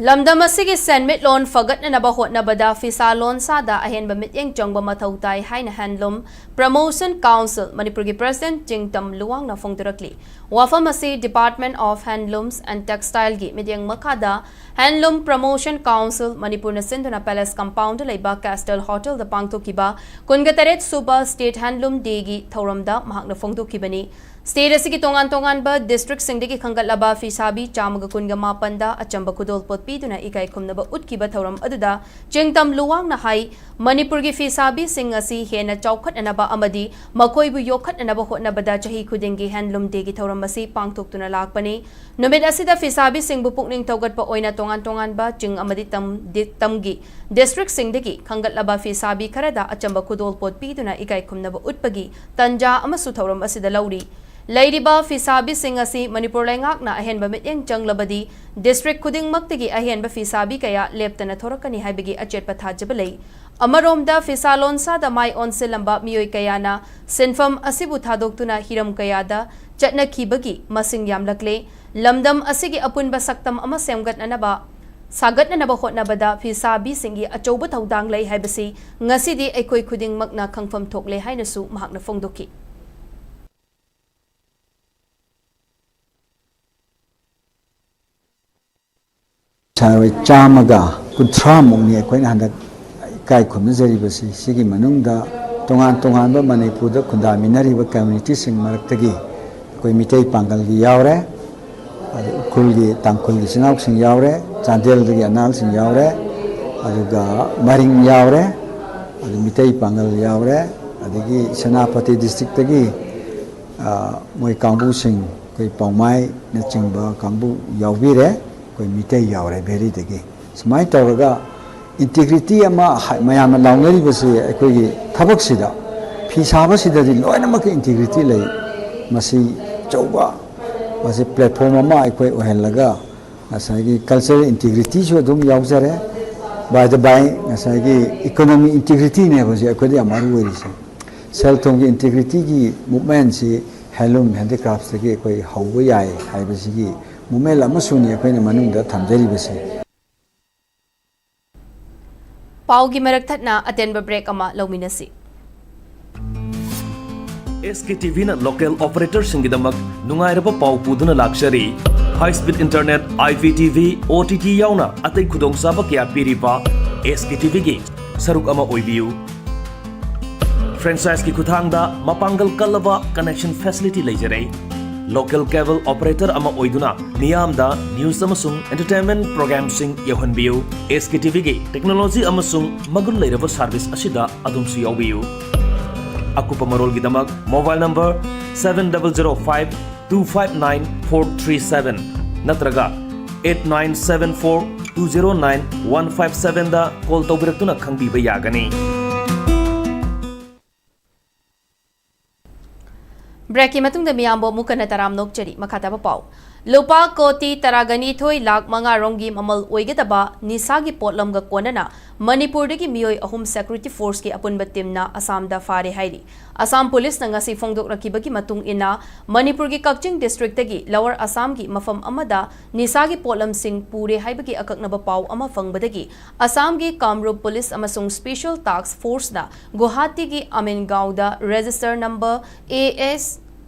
ꯂꯝꯗꯝ ꯑꯁꯤꯒꯤ ꯁꯦꯟꯃꯤꯠꯂꯣꯟ ꯐꯒꯠꯅꯅꯕ ꯍꯣꯠꯅꯕꯗ ꯐꯤꯁꯥ ꯂꯣꯟꯁꯥꯗ ꯑꯍꯦꯟꯕ ꯃꯤꯠꯌꯦꯡ ꯆꯪꯕ ꯃꯊꯧ ꯇꯥꯏ ꯍꯥꯏꯅ Handloom Promotion Council ꯃꯅꯤꯄꯨꯔꯒꯤ President ꯆꯤꯡꯇꯝ ꯂꯨꯋꯥꯡꯅ ꯐꯣꯡꯗꯣꯔꯛꯂꯤ꯫ ꯋꯥꯐꯝ ꯑꯁꯤ Department of Handlooms and Textileꯒꯤ ꯃꯤꯠꯌꯦꯡ ꯃꯈꯥꯗ Handloom Promotion Council ꯃꯅꯤꯄꯨꯔꯅ ꯁꯤꯟꯗꯨꯅ Palace Compoundꯗ ꯂꯩꯕ Castle Hotelꯗ ꯄꯥꯡꯊꯣꯛꯈꯤꯕ ꯀꯨꯟꯒ ꯇꯔꯦꯠ ꯁꯨꯕ State Handloom Dayꯒꯤ ꯊꯧꯔꯝꯗ ꯃꯍꯥꯛꯅ ꯐꯣꯡꯗꯣꯛꯈꯤꯕꯅꯤ꯫ State ꯑꯁꯤꯒꯤ ꯇꯣꯉꯥꯟ ꯇꯣꯉꯥꯟꯕ districtꯁꯤꯡꯗꯒꯤ ꯈꯟꯒꯠꯂꯕ ꯐꯤꯁꯥꯕꯤ ꯆꯥꯝꯃꯒ ꯀꯨꯟꯒ ꯃꯥꯄꯟꯗ ꯑꯆꯝꯕ ꯈꯨꯗꯣꯜꯄꯣꯠ ꯄꯤꯗꯨꯅ ꯏꯀꯥꯏ ꯈꯨꯝꯅꯕ ꯎꯠꯈꯤꯕ ꯊꯧꯔꯝ ꯑꯗꯨꯗ ꯆꯤꯡꯇꯝ ꯂꯨꯋꯥꯡꯅ ꯍꯥꯏ, ꯃꯅꯤꯄꯨꯔꯒꯤ ꯐꯤꯁꯥꯕꯤꯁꯤꯡ ꯑꯁꯤ ꯍꯦꯟꯅ ꯆꯥꯎꯈꯠꯅꯅꯕ ꯑꯃꯗꯤ ꯃꯈꯣꯏꯕꯨ ꯌꯣꯛꯈꯠꯅꯅꯕ ꯍꯣꯠꯅꯕꯗ ꯆꯍꯤ ꯈꯨꯗꯤꯡꯒꯤ Handloom Dayꯒꯤ ꯊꯧꯔꯝ ꯑꯁꯤ ꯄꯥꯡꯊꯣꯛꯇꯨꯅ ꯂꯥꯛꯄꯅꯤ꯫ ꯅꯨꯃꯤꯠ ꯑꯁꯤꯗ ꯐꯤꯁꯥꯕꯤꯁꯤꯡꯕꯨ ꯄꯨꯛꯅꯤꯡ ꯊꯧꯒꯠꯄ ꯑꯣꯏꯅ ꯇꯣꯉꯥꯟ ꯇꯣꯉꯥꯟꯕ ꯆꯤꯡ ꯑꯃꯗꯤ ꯇꯝ-, ꯗꯤ-, ꯇꯝꯒꯤ districtꯁꯤꯡꯗꯒꯤ ꯈꯟꯒꯠꯂꯕ ꯐꯤꯁꯥꯕꯤ ꯈꯔꯗ ꯑꯆꯝꯕ ꯈꯨꯗꯣꯜꯄꯣꯠ ꯄꯤꯗꯨꯅ ꯏꯀꯥꯏ ꯈꯨꯝꯅꯕ ꯎꯠꯄꯒꯤ ꯇꯟꯖꯥ ꯑꯃꯁꯨ ꯊꯧꯔꯝ ꯑꯁꯤꯗ ꯂꯧꯔꯤ꯫ ꯂꯩꯔꯤꯕ ꯐꯤꯁꯥꯕꯤꯁꯤꯡ ꯑꯁꯤ ꯃꯅꯤꯄꯨꯔ ꯂꯩꯉꯥꯛꯅ ꯑꯍꯦꯟꯕ ꯃꯤꯠꯌꯦꯡ ꯆꯪꯂꯕꯗꯤ district ꯈꯨꯗꯤꯡꯃꯛꯇꯒꯤ ꯑꯍꯦꯟꯕ ꯐꯤꯁꯥꯕꯤ ꯀꯌꯥ ꯂꯦꯞꯇꯅ ꯊꯣꯔꯛꯀꯅꯤ ꯍꯥꯏꯕꯒꯤ ꯑꯆꯦꯠꯄ ꯊꯥꯖꯕ ꯂꯩ꯫ ꯑꯃꯔꯣꯝꯗ ꯐꯤꯁꯥ ꯂꯣꯟꯁꯥꯗ ꯃꯥꯏ ꯑꯣꯟꯁꯤꯜꯂꯝꯕ ꯃꯤꯑꯣꯏ ꯀꯌꯥꯅ ꯁꯤꯟꯐꯝ ꯑꯁꯤꯕꯨ ꯊꯥꯗꯣꯛꯇꯨꯅ ꯍꯤꯔꯝ ꯀꯌꯥꯗ ꯆꯠꯅꯈꯤꯕꯒꯤ ꯃꯁꯤꯡ ꯌꯥꯝꯂꯛꯂꯦ꯫ ꯂꯝꯗꯝ ꯑꯁꯤꯒꯤ ꯑꯄꯨꯟꯕ ꯁꯛꯇꯝ ꯑꯃ ꯁꯦꯝꯒꯠꯅꯅꯕ, ꯁꯥꯒꯠꯅꯅꯕ ꯍꯣꯠꯅꯕꯗ ꯐꯤꯁꯥꯕꯤꯁꯤꯡꯒꯤ ꯑꯆꯧꯕ ꯊꯧꯗꯥꯡ ꯂꯩ ꯍꯥꯏꯕꯁꯤ ꯉꯁꯤꯗꯤ ꯑꯩꯈꯣꯏ ꯈꯨꯗꯤꯡꯃꯛꯅ ꯈꯪꯐꯝ ꯊꯣꯛꯂꯦ ꯍꯥꯏꯅꯁꯨ ꯃꯍꯥꯛꯅ ꯐꯣꯡꯗꯣꯛꯈꯤ꯫ ꯁꯥꯔꯣꯏ ꯆꯥꯝꯃꯒ ꯀꯨꯟꯊ꯭ꯔꯥꯃꯨꯛꯅꯤ ꯑꯩꯈꯣꯏꯅ ꯍꯟꯗꯛ ꯏꯀꯥꯏ ꯈꯨꯝꯅꯖꯔꯤꯕꯁꯤ꯫ ꯁꯤꯒꯤ ꯃꯅꯨꯡꯗ ꯇꯣꯉꯥꯟ ꯇꯣꯉꯥꯟꯕ ꯃꯅꯤꯄꯨꯔꯗ ꯈꯨꯟꯗꯥꯃꯤꯟꯅꯔꯤꯕ communityꯁꯤꯡ ꯃꯔꯛꯇꯒꯤ ꯑꯩꯈꯣꯏ ꯃꯤꯇꯩ ꯄꯥꯡꯒꯜꯒꯤ ꯌꯥꯎꯔꯦ, ꯑꯗꯩ ꯎꯈ꯭ꯔꯨꯜꯒꯤ, ꯇꯥꯡꯈꯨꯜꯒꯤ ꯏꯆꯤꯟ ꯏꯅꯥꯎꯁꯤꯡ ꯌꯥꯎꯔꯦ, ꯆꯥꯟꯗꯦꯜꯗꯒꯤ ꯑꯅꯥꯜꯁꯤꯡ ꯌꯥꯎꯔꯦ, ꯑꯗꯨꯒ ꯃꯔꯤꯡ ꯌꯥꯎꯔꯦ, ꯑꯗꯨ ꯃꯤꯇꯩ ꯄꯥꯡꯒꯜ ꯌꯥꯎꯔꯦ, ꯑꯗꯒꯤ ꯁꯦꯅꯥꯄꯇꯤ districtꯇꯒꯤ, ꯑ, ꯃꯣꯏ ꯀꯥꯡꯕꯨꯁꯤꯡ, ꯑꯩꯈꯣꯏ ꯄꯥꯎꯃꯥꯏꯅꯆꯤꯡꯕ ꯀꯥꯡꯕꯨ ꯌꯥꯎꯕꯤꯔꯦ, ꯑꯩꯈꯣꯏ ꯃꯤꯇꯩ ꯌꯥꯎꯔꯦ ꯚꯦꯂꯤꯗꯒꯤ꯫ ꯁꯨꯃꯥꯏꯅ ꯇꯧꯔꯒ integrity ꯑꯃ ꯍꯥ-, ꯃꯌꯥꯝꯅ ꯂꯥꯎꯅꯔꯤꯕꯁꯤ ꯑꯩꯈꯣꯏꯒꯤ ꯊꯕꯛꯁꯤꯗ, ꯐꯤ ꯁꯥꯕꯁꯤꯗꯗꯤ ꯂꯣꯏꯅꯃꯛꯀꯤ integrity ꯂꯩ꯫ ꯃꯁꯤ ꯑꯆꯧꯕ, ꯃꯁꯤ platform ꯑꯃ ꯑꯩꯈꯣꯏ ꯑꯣꯏꯍꯜꯂꯒ ꯉꯁꯥꯏꯒꯤ cultural integrityꯁꯨ ꯑꯗꯨꯝ ꯌꯥꯎꯖꯔꯦ꯫ By the by, ꯉꯁꯥꯏꯒꯤ economic integrityꯅꯦꯕ ꯍꯧꯖꯤꯛ ꯑꯩꯈꯣꯏꯗ ꯌꯥꯝ ꯃꯔꯨ ꯑꯣꯏꯔꯤꯁꯦ꯫ ꯁꯦꯜ ꯊꯨꯝꯒꯤ integrityꯒꯤ movementꯁꯤ handloom handicraftsꯇꯒꯤ ꯑꯩꯈꯣꯏ ꯍꯧꯕ ꯌꯥꯏ ꯍꯥꯏꯕꯁꯤꯒꯤ movement ꯑꯃꯁꯨꯅꯤ ꯑꯩꯈꯣꯏꯅ ꯃꯅꯨꯡꯗ ꯊꯝꯖꯔꯤꯕꯁꯦ꯫ ꯄꯥꯎꯒꯤ ꯃꯔꯛ ꯊꯠꯅ ꯑꯇꯦꯟꯕ ꯕ꯭ꯔꯦꯛ ꯑꯃ ꯂꯧꯃꯤꯟꯅꯁꯤ꯫ ꯑꯦꯁ ꯀꯦ ꯇꯤ ꯚꯤꯅ ꯂꯣꯀꯦꯜ ꯑꯣꯄꯔꯦꯇꯔꯁꯤꯡꯒꯤꯗꯃꯛ ꯅꯨꯡꯉꯥꯏꯔꯕ ꯄꯥꯎ ꯄꯨꯗꯨꯅ ꯂꯥꯛꯆꯔꯤ꯫ High speed internet, I P T V, O T T ꯌꯥꯎꯅ ꯑꯇꯩ ꯈꯨꯗꯣꯡꯆꯥꯕ ꯀꯌꯥ ꯄꯤꯔꯤꯕ ꯑꯦꯁ ꯀꯦ ꯇꯤ ꯚꯤꯒꯤ ꯁꯔꯨꯛ ꯑꯃ ꯑꯣꯏꯕꯤꯌꯨ꯫ Franchiseꯀꯤ ꯈꯨꯠꯊꯥꯡꯗ ꯃꯄꯥꯡꯒꯜ ꯀꯜꯂꯕ connection facility ꯂꯩꯖꯔꯦ꯫ Local cable operator ꯑꯃ ꯑꯣꯏꯗꯨꯅ ꯃꯤꯌꯥꯝꯗ news ꯑꯃꯁꯨꯡ entertainment programꯁꯤꯡ ꯌꯧꯍꯟꯕꯤꯌꯨ꯫ ꯑꯦꯁ ꯀꯦ ꯇꯤ ꯚꯤꯒꯤ technology ꯑꯃꯁꯨꯡ ꯃꯒꯨꯟ ꯂꯩꯔꯕ service ꯑꯁꯤꯗ ꯑꯗꯣꯝꯁꯨ ꯌꯥꯎꯕꯤꯌꯨ꯫ ꯑꯀꯨꯞꯄ ꯃꯔꯣꯜꯒꯤꯗꯃꯛ mobile number seven double zero five two five nine four three seven ꯅꯠꯇ꯭ꯔꯒ eight nine seven four two zero nine one five sevenꯗ call ꯇꯧꯕꯤꯔꯛꯇꯨꯅ ꯈꯪꯕꯤꯕ ꯌꯥꯒꯅꯤ꯫ ꯕ꯭ꯔꯦꯛꯀꯤ ꯃꯇꯨꯡꯗ ꯃꯤꯌꯥꯝꯕꯨ ꯑꯃꯨꯛ ꯍꯟꯅ ꯇꯔꯥꯝꯅ ꯑꯣꯛꯆꯔꯤ꯫ ꯃꯈꯥ ꯇꯥꯕ ꯄꯥꯎ꯫ ꯂꯨꯄꯥ ꯀꯣꯇꯤ ꯇꯔꯥꯒ ꯅꯤꯊꯣꯏ ꯂꯥꯈ ꯃꯉꯥ ꯔꯣꯝꯒꯤ ꯃꯃꯜ ꯑꯣꯏꯒꯗꯕ ꯅꯤꯁꯥꯒꯤ ꯄꯣꯠꯂꯝꯒ ꯀꯣꯟꯅꯅ ꯃꯅꯤꯄꯨꯔꯗꯒꯤ ꯃꯤꯑꯣꯏ ꯑꯍꯨꯝ security forceꯀꯤ ꯑꯄꯨꯟꯕ teamꯅ ꯑꯁꯥꯝꯗ ꯐꯥꯔꯦ ꯍꯥꯏꯔꯤ꯫ ꯑꯁꯥꯝ ꯄꯨꯂꯤꯁꯅ ꯉꯁꯤ ꯐꯣꯡꯗꯣꯛꯂꯛꯈꯤꯕꯒꯤ ꯃꯇꯨꯡ ꯏꯟꯅ, ꯃꯅꯤꯄꯨꯔꯒꯤ ꯀꯛꯆꯤꯡ districtꯇꯒꯤ Lower Assamꯒꯤ ꯃꯐꯝ ꯑꯃꯗ ꯅꯤꯁꯥꯒꯤ ꯄꯣꯠꯂꯝꯁꯤꯡ ꯄꯨꯔꯦ ꯍꯥꯏꯕꯒꯤ ꯑꯀꯛꯅꯕ ꯄꯥꯎ ꯑꯃ ꯐꯪꯕꯗꯒꯤ ꯑꯁꯥꯝꯒꯤ ꯀꯥꯝꯔꯨꯞ ꯄꯨꯂꯤꯁ ꯑꯃꯁꯨꯡ special task forceꯅ ꯒꯨꯋꯥꯍꯥꯇꯤꯒꯤ ꯑꯃꯤꯟꯒꯥꯎꯗ register number A S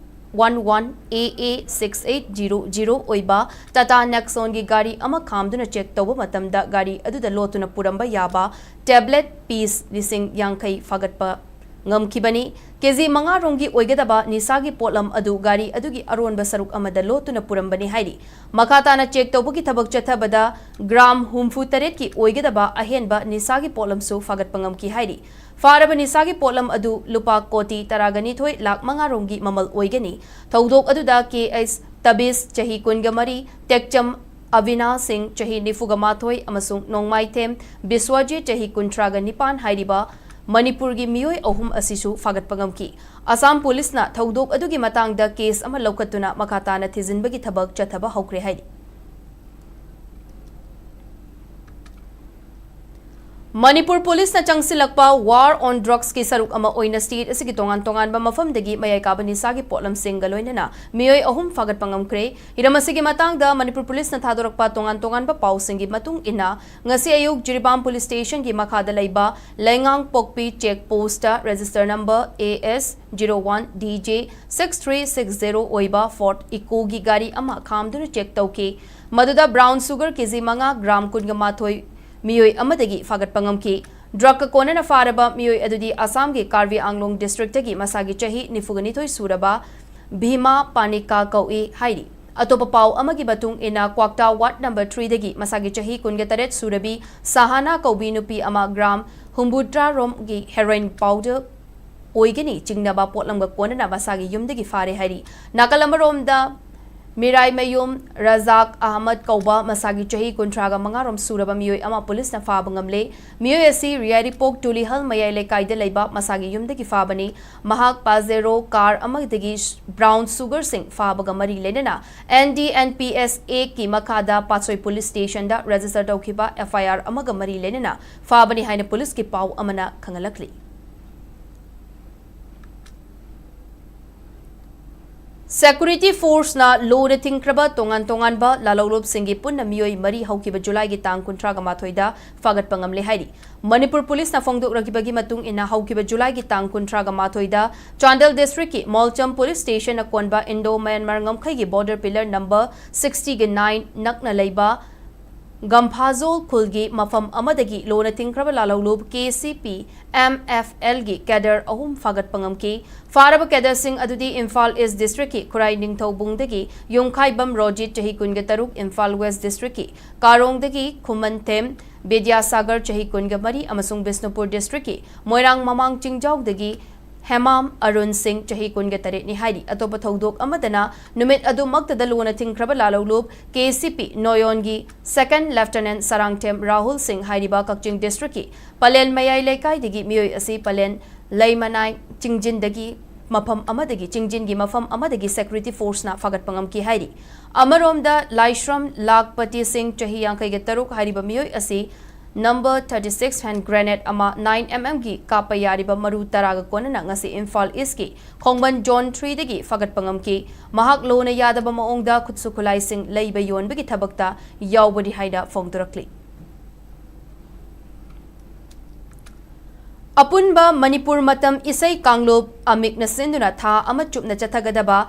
one one A A six eight zero zero ꯑꯣꯏꯕ Tata Nexonꯒꯤ ꯒꯥꯔꯤ ꯑꯃ ꯈꯥꯝꯗꯨꯅ check ꯇꯧꯕ ꯃꯇꯝꯗ ꯒꯥꯔꯤ ꯑꯗꯨꯗ ꯂꯣꯠꯇꯨꯅ ꯄꯨꯔꯝꯕ ꯌꯥꯕ tablet piece ꯂꯤꯁꯤꯡ ꯌꯥꯡꯈꯩ ꯐꯥꯒꯠꯄ ꯉꯝꯈꯤꯕꯅꯤ꯫ ꯀꯦꯖꯤ ꯃꯉꯥ ꯔꯣꯝꯒꯤ ꯑꯣꯏꯒꯗꯕ ꯅꯤꯁꯥꯒꯤ ꯄꯣꯠꯂꯝ ꯑꯗꯨ ꯒꯥꯔꯤ ꯑꯗꯨꯒꯤ ꯑꯔꯣꯟꯕ ꯁꯔꯨꯛ ꯑꯃꯗ ꯂꯣꯠꯇꯨꯅ ꯄꯨꯔꯝꯕꯅꯤ ꯍꯥꯏꯔꯤ꯫ ꯃꯈꯥ ꯇꯥꯅ check ꯇꯧꯕꯒꯤ ꯊꯕꯛ ꯆꯠꯊꯕꯗ gram ꯍꯨꯝꯐꯨ ꯇꯔꯦꯠꯀꯤ ꯑꯣꯏꯒꯗꯕ ꯑꯍꯦꯟꯕ ꯅꯤꯁꯥꯒꯤ ꯄꯣꯠꯂꯝꯁꯨ ꯐꯥꯒꯠꯄ ꯉꯝꯈꯤ ꯍꯥꯏꯔꯤ꯫ ꯐꯥꯔꯕ ꯅꯤꯁꯥꯒꯤ ꯄꯣꯠꯂꯝ ꯑꯗꯨ ꯂꯨꯄꯥ ꯀꯣꯇꯤ ꯇꯔꯥꯒ ꯅꯤꯊꯣꯏ ꯂꯥꯈ ꯃꯉꯥ ꯔꯣꯝꯒꯤ ꯃꯃꯜ ꯑꯣꯏꯒꯅꯤ꯫ ꯊꯧꯗꯣꯛ ꯑꯗꯨꯗ ꯀꯦ ꯑꯩꯆ ꯇꯕꯤꯁ, ꯆꯍꯤ ꯀꯨꯟꯒ ꯃꯔꯤ, ꯇꯦꯛꯆꯝ ꯑꯕꯤꯅꯥꯁ ꯁꯤꯡ, ꯆꯍꯤ ꯅꯤꯐꯨꯒ ꯃꯥꯊꯣꯏ, ꯑꯃꯁꯨꯡ ꯅꯣꯡꯃꯥꯏꯊꯦꯝ ꯕꯤꯁ꯭ꯋꯖꯤꯠ, ꯆꯍꯤ ꯀꯨꯟꯊ꯭ꯔꯥꯒ ꯅꯤꯄꯥꯟ ꯍꯥꯏꯔꯤꯕ ꯃꯅꯤꯄꯨꯔꯒꯤ ꯃꯤꯑꯣꯏ ꯑꯍꯨꯝ ꯑꯁꯤꯁꯨ ꯐꯥꯒꯠꯄ ꯉꯝꯈꯤ꯫ ꯑꯁꯥꯝ ꯄꯨꯂꯤꯁꯅ ꯊꯧꯗꯣꯛ ꯑꯗꯨꯒꯤ ꯃꯇꯥꯡꯗ case ꯑꯃ ꯂꯧꯈꯠꯇꯨꯅ ꯃꯈꯥ ꯇꯥꯅ ꯊꯤꯖꯤꯟꯕꯒꯤ ꯊꯕꯛ ꯆꯠꯊꯕ ꯍꯧꯈ꯭ꯔꯦ ꯍꯥꯏꯔꯤ꯫ ꯃꯅꯤꯄꯨꯔ ꯄꯨꯂꯤꯁꯅ ꯆꯪꯁꯤꯜꯂꯛꯄ War on Drugsꯀꯤ ꯁꯔꯨꯛ ꯑꯃ ꯑꯣꯏꯅ state ꯑꯁꯤꯒꯤ ꯇꯣꯉꯥꯟ ꯇꯣꯉꯥꯟꯕ ꯃꯐꯝꯗꯒꯤ ꯃꯌꯥꯏ ꯀꯥꯕ ꯅꯤꯁꯥꯒꯤ ꯄꯣꯠꯂꯝꯁꯤꯡꯒ ꯂꯣꯏꯅꯅ ꯃꯤꯑꯣꯏ ꯑꯍꯨꯝ ꯐꯥꯒꯠꯄ ꯉꯝꯈ꯭ꯔꯦ꯫ ꯍꯤꯔꯝ ꯑꯁꯤꯒꯤ ꯃꯇꯥꯡꯗ ꯃꯅꯤꯄꯨꯔ ꯄꯨꯂꯤꯁꯅ ꯊꯥꯗꯣꯔꯛꯄ ꯇꯣꯉꯥꯟ ꯇꯣꯉꯥꯟꯕ ꯄꯥꯎꯁꯤꯡꯒꯤ ꯃꯇꯨꯡ ꯏꯟꯅ, ꯉꯁꯤ ꯑꯌꯨꯛ ꯖꯤꯔꯤꯕꯥꯝ ꯄꯨꯂꯤꯁ ꯁ꯭ꯇꯦꯁꯟꯒꯤ ꯃꯈꯥꯗ ꯂꯩꯕ ꯂꯩꯉꯥꯡꯄꯣꯛꯄꯤ check postꯇ register number A S zero one D J six three six zero ꯑꯣꯏꯕ Ford Ecoꯒꯤ ꯒꯥꯔꯤ ꯑꯃ ꯈꯥꯝꯗꯨꯅ check ꯇꯧꯈꯤ꯫ ꯃꯗꯨꯗ brown sugar ꯀꯦꯖꯤ ꯃꯉꯥ, gram ꯀꯨꯟꯒ ꯃꯥꯊꯣꯏ ꯃꯤꯑꯣꯏ ꯑꯃꯗꯒꯤ ꯐꯥꯒꯠꯄ ꯉꯝꯈꯤ꯫ Drugꯀ ꯀꯣꯟꯅꯅ ꯐꯥꯔꯕ ꯃꯤꯑꯣꯏ ꯑꯗꯨꯗꯤ ꯑꯁꯥꯝꯒꯤ ꯀꯥꯔꯕꯤ ꯑꯥꯡꯂꯣꯡ districtꯇꯒꯤ ꯃꯁꯥꯒꯤ ꯆꯍꯤ ꯅꯤꯐꯨꯒ ꯅꯤꯊꯣꯏ ꯁꯨꯔꯕ ꯚꯤꯃꯥ ꯄꯥꯅꯤꯀꯥ ꯀꯧꯏ ꯍꯥꯏꯔꯤ꯫ ꯑꯇꯣꯞꯄ ꯄꯥꯎ ꯑꯃꯒꯤ ꯃꯇꯨꯡ ꯏꯟꯅ, ꯀ꯭ꯋꯥꯛꯇꯥ ward number threeꯗꯒꯤ ꯃꯁꯥꯒꯤ ꯆꯍꯤ ꯀꯨꯟꯒ ꯇꯔꯦꯠ ꯁꯨꯔꯕꯤ ꯁꯍꯥꯅꯥ ꯀꯧꯕꯤ ꯅꯨꯄꯤ ꯑꯃ gram ꯍꯨꯝꯐꯨꯇꯔꯥ ꯔꯣꯝꯒꯤ heroin powder ꯑꯣꯏꯒꯅꯤ ꯆꯤꯡꯅꯕ ꯄꯣꯠꯂꯝꯒ ꯀꯣꯟꯅꯅ ꯃꯁꯥꯒꯤ ꯌꯨꯝꯗꯒꯤ ꯐꯥꯔꯦ ꯍꯥꯏꯔꯤ꯫ ꯅꯥꯀꯜ ꯑꯃꯔꯣꯝꯗ, ꯃꯤꯔꯥꯏꯃꯌꯨꯝ ꯔꯖꯥꯛ ꯑꯍꯃꯗ ꯀꯧꯕ ꯃꯁꯥꯒꯤ ꯆꯍꯤ ꯀꯨꯟꯊ꯭ꯔꯥꯒ ꯃꯉꯥ ꯔꯣꯝ ꯁꯨꯔꯕ ꯃꯤꯑꯣꯏ ꯑꯃ ꯄꯨꯂꯤꯁꯅ ꯐꯥꯕ ꯉꯝꯂꯦ꯫ ꯃꯤꯑꯣꯏ ꯑꯁꯤ ꯔꯤꯌꯥꯏꯔꯤꯄꯣꯛ ꯇꯨꯂꯤꯍꯜ ꯃꯌꯥꯏ ꯂꯩꯀꯥꯏꯗ ꯂꯩꯕ ꯃꯁꯥꯒꯤ ꯌꯨꯝꯗꯒꯤ ꯐꯥꯕꯅꯤ꯫ ꯃꯍꯥꯛ Pajero car ꯑꯃꯗꯒꯤ brown sugarꯁꯤꯡ ꯐꯥꯕꯒ ꯃꯔꯤ ꯂꯩꯅꯅ N D N P S Actꯀꯤ ꯃꯈꯥꯗ ꯄꯥꯠꯁꯣꯏ ꯄꯨꯂꯤꯁ ꯁ꯭ꯇꯦꯁꯟꯗ register ꯇꯧꯈꯤꯕ F I R ꯑꯃꯒ ꯃꯔꯤ ꯂꯩꯅꯅ ꯐꯥꯕꯅꯤ ꯍꯥꯏꯅ ꯄꯨꯂꯤꯁꯀꯤ ꯄꯥꯎ ꯑꯃꯅ ꯈꯪꯍꯜꯂꯛꯂꯤ꯫ Security forceꯅ ꯂꯨꯅ ꯊꯤꯡꯈ꯭ꯔꯕ ꯇꯣꯉꯥꯟ ꯇꯣꯉꯥꯟꯕ ꯂꯥꯂꯧꯂꯨꯞꯁꯤꯡꯒꯤ ꯄꯨꯟꯅ ꯃꯤꯑꯣꯏ ꯃꯔꯤ ꯍꯧꯈꯤꯕ ꯖꯨꯂꯥꯏꯒꯤ ꯇꯥꯡ ꯀꯨꯟꯊ꯭ꯔꯥꯒ ꯃꯥꯊꯣꯏꯗ ꯐꯥꯒꯠꯄ ꯉꯝꯂꯦ ꯍꯥꯏꯔꯤ꯫ ꯃꯅꯤꯄꯨꯔ ꯄꯨꯂꯤꯁꯅ ꯐꯣꯡꯗꯣꯛꯂꯛꯈꯤꯕꯒꯤ ꯃꯇꯨꯡ ꯏꯟꯅ, ꯍꯧꯈꯤꯕ ꯖꯨꯂꯥꯏꯒꯤ ꯇꯥꯡ ꯀꯨꯟꯊ꯭ꯔꯥꯒ ꯃꯥꯊꯣꯏꯗ ꯆꯥꯟꯗꯦꯜ districtꯀꯤ ꯃꯣꯜꯆꯝ ꯄꯨꯂꯤꯁ ꯁ꯭ꯇꯦꯁꯟꯅ ꯀꯣꯟꯕ Indo Myanmar ꯉꯝꯈꯩꯒꯤ border pillar number sixtyꯒꯤ nine ꯅꯛꯅ ꯂꯩꯕ ꯒꯝꯐꯥꯖꯣꯜ ꯈꯨꯜꯒꯤ ꯃꯐꯝ ꯑꯃꯗꯒꯤ ꯂꯣꯅ ꯊꯤꯡꯈ꯭ꯔꯕ ꯂꯥꯂꯧꯂꯨꯞ K C P M F Lꯒꯤ cadre ꯑꯍꯨꯝ ꯐꯥꯒꯠꯄ ꯉꯝꯈꯤ꯫ ꯐꯥꯔꯕ cadreꯁꯤꯡ ꯑꯗꯨꯗꯤ ꯏꯝꯐꯥꯜ East districtꯀꯤ ꯈꯨꯔꯥꯏ ꯅꯤꯡꯊꯧꯕꯨꯡꯗꯒꯤ ꯌꯨꯝꯈꯥꯏꯕꯝ ꯔꯣꯖꯤꯠ, ꯆꯍꯤ ꯀꯨꯟꯒ ꯇꯔꯨꯛ, ꯏꯝꯐꯥꯜ West districtꯀꯤ ꯀꯥꯔꯣꯡꯗꯒꯤ ꯈꯨꯃꯟꯊꯦꯝ ꯕꯤꯗ꯭ꯌꯥꯁꯥꯒꯔ, ꯆꯍꯤ ꯀꯨꯟꯒ ꯃꯔꯤ, ꯑꯃꯁꯨꯡ ꯕꯤꯁꯅꯨꯄꯨꯔ districtꯀꯤ ꯃꯣꯏꯔꯥꯡ ꯃꯃꯥꯡ ꯆꯤꯡꯖꯥꯎꯗꯒꯤ ꯍꯦꯃꯥꯝ ꯑꯔꯨꯟ ꯁꯤꯡ, ꯆꯍꯤ ꯀꯨꯟꯒ ꯇꯔꯦꯠꯅꯤ ꯍꯥꯏꯔꯤ꯫ ꯑꯇꯣꯞꯄ ꯊꯧꯗꯣꯛ ꯑꯃꯗꯅ, ꯅꯨꯃꯤꯠ ꯑꯗꯨꯃꯛꯇꯗ ꯂꯨꯅ ꯊꯤꯡꯈ꯭ꯔꯕ ꯂꯥꯂꯧꯂꯨꯞ K C P ꯅꯣꯌꯣꯟꯒꯤ second lieutenant Sarangthem Rahul ꯁꯤꯡ ꯍꯥꯏꯔꯤꯕ ꯀꯛꯆꯤꯡ districtꯀꯤ ꯄꯂꯦꯜ ꯃꯌꯥꯏ ꯂꯩꯀꯥꯏꯗꯒꯤ ꯃꯤꯑꯣꯏ ꯑꯁꯤ ꯄꯂꯦꯜ ꯂꯩꯃꯅꯥꯏ ꯆꯤꯡꯖꯤꯟꯗꯒꯤ ꯃꯐꯝ ꯑꯃꯗꯒꯤ, ꯆꯤꯡꯖꯤꯟꯒꯤ ꯃꯐꯝ ꯑꯃꯗꯒꯤ security forceꯅ ꯐꯥꯒꯠꯄ ꯉꯝꯈꯤ ꯍꯥꯏꯔꯤ꯫ ꯑꯃꯔꯣꯝꯗ, ꯂꯥꯏꯁ꯭ꯔꯝ ꯂꯥꯈꯄꯇꯤ ꯁꯤꯡ, ꯆꯍꯤ ꯌꯥꯡꯈꯩꯒ ꯇꯔꯨꯛ ꯍꯥꯏꯔꯤꯕ ꯃꯤꯑꯣꯏ ꯑꯁꯤ number thirty six hand grenade ꯑꯃ nine M M ꯒꯤ ꯀꯥꯞꯄ ꯌꯥꯔꯤꯕ ꯃꯔꯨ ꯇꯔꯥꯒ ꯀꯣꯟꯅꯅ ꯉꯁꯤ ꯏꯝꯐꯥꯜ ꯏꯁꯀꯤ ꯈꯣꯡꯕꯟ ꯖꯣꯟ ꯊ꯭ꯔꯤꯗꯒꯤ ꯐꯥꯒꯠꯄ ꯉꯝꯈꯤ꯫ ꯃꯍꯥꯛ ꯂꯣꯅ ꯌꯥꯗꯕ ꯃꯑꯣꯡꯗ ꯈꯨꯠꯁꯨ ꯈꯨꯠꯂꯥꯏꯁꯤꯡ ꯂꯩꯕ ꯌꯣꯟꯕꯒꯤ ꯊꯕꯛꯇ ꯌꯥꯎꯕꯅꯤ ꯍꯥꯏꯅ ꯐꯣꯡꯗꯣꯔꯛꯂꯤ꯫ ꯑꯄꯨꯟꯕ ꯃꯅꯤꯄꯨꯔ ꯃꯇꯝ ꯏꯁꯩ ꯀꯥꯡꯂꯨꯞ ꯑꯃꯤꯛꯅ ꯁꯤꯟꯗꯨꯅ ꯊꯥ ꯑꯃ ꯆꯨꯞꯅ ꯆꯠꯊꯒꯗꯕ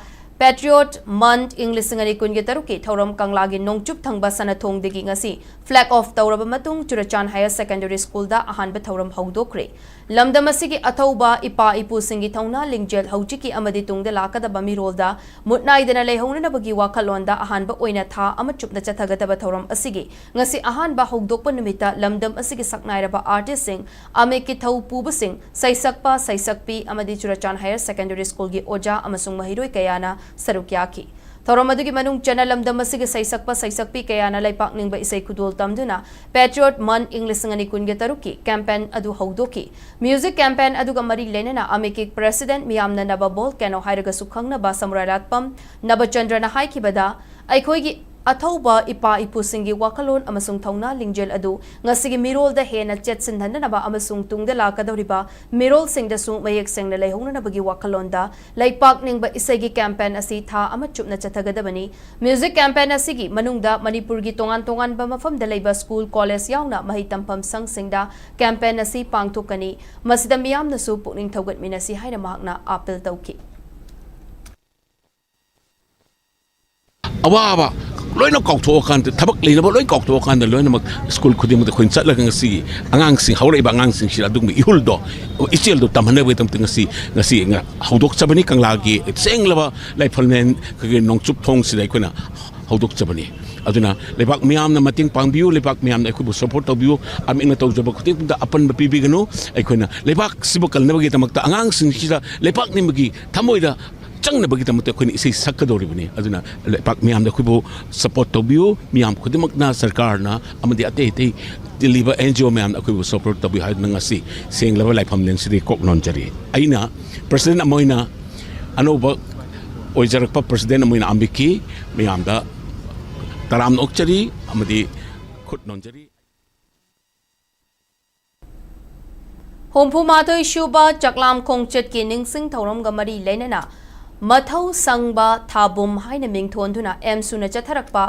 Patriot Month ꯏꯪ ꯂꯤꯁꯤꯡ ꯑꯅꯤ ꯀꯨꯟꯒꯤ ꯇꯔꯨꯛꯀꯤ ꯊꯧꯔꯝ ꯀꯪꯂꯥꯒꯤ ꯅꯣꯡꯆꯨꯞ ꯊꯪꯕ ꯁꯅꯊꯣꯡꯗꯒꯤ ꯉꯁꯤ flag off ꯇꯧꯔꯕ ꯃꯇꯨꯡ ꯆꯨꯔꯆꯥꯟ Higher Secondary Schoolꯗ ꯑꯍꯥꯟꯕ ꯊꯧꯔꯝ ꯍꯧꯗꯣꯛꯈ꯭ꯔꯦ꯫ ꯂꯝꯗꯝ ꯑꯁꯤꯒꯤ ꯑꯊꯧꯕ ꯏꯄꯥ ꯏꯄꯨꯁꯤꯡꯒꯤ ꯊꯧꯅꯥ ꯂꯤꯡꯖꯦꯜ ꯍꯧꯖꯤꯛꯀꯤ ꯑꯃꯗꯤ ꯇꯨꯡꯗ ꯂꯥꯛꯀꯗꯕ ꯃꯤꯔꯣꯜꯗ ꯃꯨꯠ ꯅꯥꯏꯗꯅ ꯂꯩꯍꯧꯅꯅꯕꯒꯤ ꯋꯥꯈꯜꯂꯣꯟꯗ ꯑꯍꯥꯟꯕ ꯑꯣꯏꯅ ꯊꯥ ꯑꯃ ꯆꯨꯞꯅ ꯆꯠꯊꯒꯗꯕ ꯊꯧꯔꯝ ꯑꯁꯤꯒꯤ ꯉꯁꯤ ꯑꯍꯥꯟꯕ ꯍꯧꯗꯣꯛꯄ ꯅꯨꯃꯤꯠꯇ ꯂꯝꯗꯝ ꯑꯁꯤꯒꯤ ꯁꯛꯅꯥꯏꯔꯕ artistꯁꯤꯡ, ꯑꯃꯤꯛꯀꯤ ꯊꯧ ꯄꯨꯕꯁꯤꯡ, ꯁꯩꯁꯛꯄ, ꯁꯩꯁꯛꯄꯤ ꯑꯃꯗꯤ ꯆꯨꯔꯆꯥꯟ Higher Secondary Schoolꯒꯤ ꯑꯣꯖꯥ ꯑꯃꯁꯨꯡ ꯃꯍꯩꯔꯣꯏ ꯀꯌꯥꯅ ꯁꯔꯨꯛ ꯌꯥꯈꯤ꯫ ꯊꯧꯔꯝ ꯑꯗꯨꯒꯤ ꯃꯅꯨꯡ ꯆꯟꯅ ꯂꯝꯗꯝ ꯑꯁꯤꯒꯤ ꯁꯩꯁꯛꯄ, ꯁꯩꯁꯛꯄꯤ ꯀꯌꯥꯅ ꯂꯩꯄꯥꯛ ꯅꯤꯡꯕ ꯏꯁꯩ ꯈꯨꯗꯣꯜ ꯇꯝꯗꯨꯅ Patriot Month ꯏꯪ ꯂꯤꯁꯤꯡ ꯑꯅꯤ ꯀꯨꯟꯒ ꯇꯔꯨꯛꯀꯤ campaign ꯑꯗꯨ ꯍꯧꯗꯣꯛꯈꯤ꯫ Music campaign ꯑꯗꯨꯒ ꯃꯔꯤ ꯂꯩꯅꯅ ꯑꯃꯤꯛꯀꯤ president, ꯃꯤꯌꯥꯝꯅ ꯅꯕ volcano ꯍꯥꯏꯔꯒꯁꯨ ꯈꯪꯅꯕ ꯁꯃꯨꯔꯥꯏ ꯂꯥꯠꯄꯝ ꯅꯕꯆꯟꯗ꯭ꯔꯅ ꯍꯥꯏꯈꯤꯕꯗ, ꯑꯩꯈꯣꯏꯒꯤ ꯑꯊꯧꯕ ꯏꯄꯥ ꯏꯄꯨꯁꯤꯡꯒꯤ ꯋꯥꯈꯜꯂꯣꯟ ꯑꯃꯁꯨꯡ ꯊꯧꯅꯥ ꯂꯤꯡꯖꯦꯜ ꯑꯗꯨ ꯉꯁꯤꯒꯤ ꯃꯤꯔꯣꯜꯗ ꯍꯦꯟꯅ ꯆꯦꯠꯁꯤꯟꯍꯟꯅꯅꯕ ꯑꯃꯁꯨꯡ ꯇꯨꯡꯗ ꯂꯥꯛꯀꯗꯧꯔꯤꯕ ꯃꯤꯔꯣꯜꯁꯤꯡꯗꯁꯨ ꯃꯌꯦꯛ ꯁꯦꯡꯅ ꯂꯩꯍꯧꯅꯅꯕꯒꯤ ꯋꯥꯈꯜꯂꯣꯟꯗ ꯂꯩꯄꯥꯛ ꯅꯤꯡꯕ ꯏꯁꯩꯒꯤ campaign ꯑꯁꯤ ꯊꯥ ꯑꯃ ꯆꯨꯞꯅ ꯆꯠꯊꯒꯗꯕꯅꯤ꯫ Music campaign ꯑꯁꯤꯒꯤ ꯃꯅꯨꯡꯗ ꯃꯅꯤꯄꯨꯔꯒꯤ ꯇꯣꯉꯥꯟ ꯇꯣꯉꯥꯟꯕ ꯃꯐꯝꯗ ꯂꯩꯕ school, college ꯌꯥꯎꯅ ꯃꯍꯩ ꯇꯝꯐꯝ ꯁꯪꯁꯤꯡꯗ campaign ꯑꯁꯤ ꯄꯥꯡꯊꯣꯛꯀꯅꯤ꯫ ꯃꯁꯤꯗ ꯃꯤꯌꯥꯝꯅꯁꯨ ꯄꯨꯛꯅꯤꯡ ꯊꯧꯒꯠꯃꯤꯟꯅꯁꯤ ꯍꯥꯏꯅ ꯃꯍꯥꯛꯅ appeal ꯇꯧꯈꯤ꯫ ꯑꯋꯥꯕ ꯂꯣꯏꯅ ꯀꯥꯎꯊꯣꯛꯑꯀꯥꯟꯗ, ꯊꯕꯛ ꯂꯩꯅꯕ ꯂꯣꯏ ꯀꯥꯎꯊꯣꯛꯑꯀꯥꯟꯗ, ꯂꯣꯏꯅꯃꯛ school ꯈꯨꯗꯤꯡꯃꯛꯇ ꯑꯩꯈꯣꯏꯅ ꯆꯠꯂꯒ ꯉꯁꯤꯒꯤ ꯑꯉꯥꯡꯁꯤꯡ, ꯍꯧꯔꯛꯏꯕ ꯑꯉꯥꯡꯁꯤꯡꯁꯤꯗ ꯑꯗꯨꯒꯨꯝꯕ ꯏꯍꯨꯜꯗꯣ, ꯏꯆꯦꯜꯗꯣ ꯇꯝꯍꯟꯅꯕꯒꯤꯗꯃꯛꯇ ꯉꯁꯤ, ꯉꯁꯤ ꯉ-, ꯍꯧꯗꯣꯛꯆꯕꯅꯤ꯫ ꯀꯪꯂꯥꯒꯤ ꯁꯦꯡꯂꯕ ꯂꯥꯏꯐꯝꯂꯦꯟ ꯑꯩꯈꯣꯏꯒꯤ ꯅꯣꯡꯆꯨꯞ ꯊꯣꯡꯁꯤꯗ ꯑꯩꯈꯣꯏꯅ ꯍꯧꯗꯣꯛꯆꯕꯅꯤ꯫ ꯑꯗꯨꯅ ꯂꯩꯕꯥꯛ ꯃꯤꯌꯥꯝꯅ ꯃꯇꯦꯡ ꯄꯥꯡꯕꯤꯌꯨ, ꯂꯩꯕꯥꯛ ꯃꯤꯌꯥꯝꯅ ꯑꯩꯈꯣꯏꯕꯨ support ꯇꯧꯕꯤꯌꯨ꯫ ꯑꯃꯤꯛꯅ ꯇꯧꯖꯕ ꯈꯨꯗꯤꯡꯃꯛꯇ ꯑꯄꯟꯕ ꯄꯤꯕꯤꯒꯅꯨ꯫ ꯑꯩꯈꯣꯏꯅ ꯂꯩꯕꯥꯛꯁꯤꯕꯨ ꯀꯟꯅꯕꯒꯤꯗꯃꯛꯇ, ꯑꯉꯥꯡꯁꯤꯡꯁꯤꯗ ꯂꯩꯕꯥꯛ ꯅꯤꯡꯕꯒꯤ ꯊꯃꯣꯏꯗ ꯆꯪꯅꯕꯒꯤꯗꯃꯛꯇ ꯑꯩꯈꯣꯏꯅ ꯏꯁꯩ ꯁꯛꯀꯗꯧꯔꯤꯕꯅꯤ꯫ ꯑꯗꯨꯅ ꯂꯩꯕꯥꯛ ꯃꯤꯌꯥꯝꯅ ꯑꯩꯈꯣꯏꯕꯨ support ꯇꯧꯕꯤꯌꯨ꯫ ꯃꯤꯌꯥꯝ ꯈꯨꯗꯤꯡꯃꯛꯅ, ꯁꯔꯀꯥꯔꯅ ꯑꯃꯗꯤ ꯑꯇꯩ ꯑꯇꯩ ꯇꯤꯜꯂꯤꯕ N G O ꯃꯌꯥꯝꯅ ꯑꯩꯈꯣꯏꯕꯨ support ꯇꯧꯕꯤꯌꯨ ꯍꯥꯏꯗꯨꯅ ꯉꯁꯤ ꯁꯦꯡꯂꯕ ꯂꯥꯏꯐꯝꯂꯦꯟꯁꯤꯗꯒꯤ ꯀꯣꯛ ꯅꯣꯟꯖꯔꯤ꯫ ꯑꯩꯅ president ꯑꯃ ꯑꯣꯏꯅ, ꯑꯅꯧꯕ ꯑꯣꯏꯖꯔꯛꯄ president ꯑꯃ ꯑꯣꯏꯅ ꯑꯝꯕꯤꯛꯀꯤ ꯃꯤꯌꯥꯝꯗ ꯇꯔꯥꯝꯅ ꯑꯣꯛꯆꯔꯤ ꯑꯃꯗꯤ ꯈꯨꯠ ꯅꯣꯟꯖꯔꯤ꯫ ꯍꯨꯝꯐꯨ ꯃꯥꯊꯣꯏ ꯁꯨꯕ ꯆꯥꯛꯂꯥꯝ ꯈꯣꯡꯆꯠꯀꯤ ꯅꯤꯡꯁꯤꯡ ꯊꯧꯔꯝꯒ ꯃꯔꯤ ꯂꯩꯅꯅ ꯃꯊꯧ ꯁꯪꯕ ꯊꯥꯕꯨꯝ ꯍꯥꯏꯅ ꯃꯤꯡꯊꯣꯟꯗꯨꯅ ꯑꯦꯝꯁꯨꯅ ꯆꯠꯊꯔꯛꯄ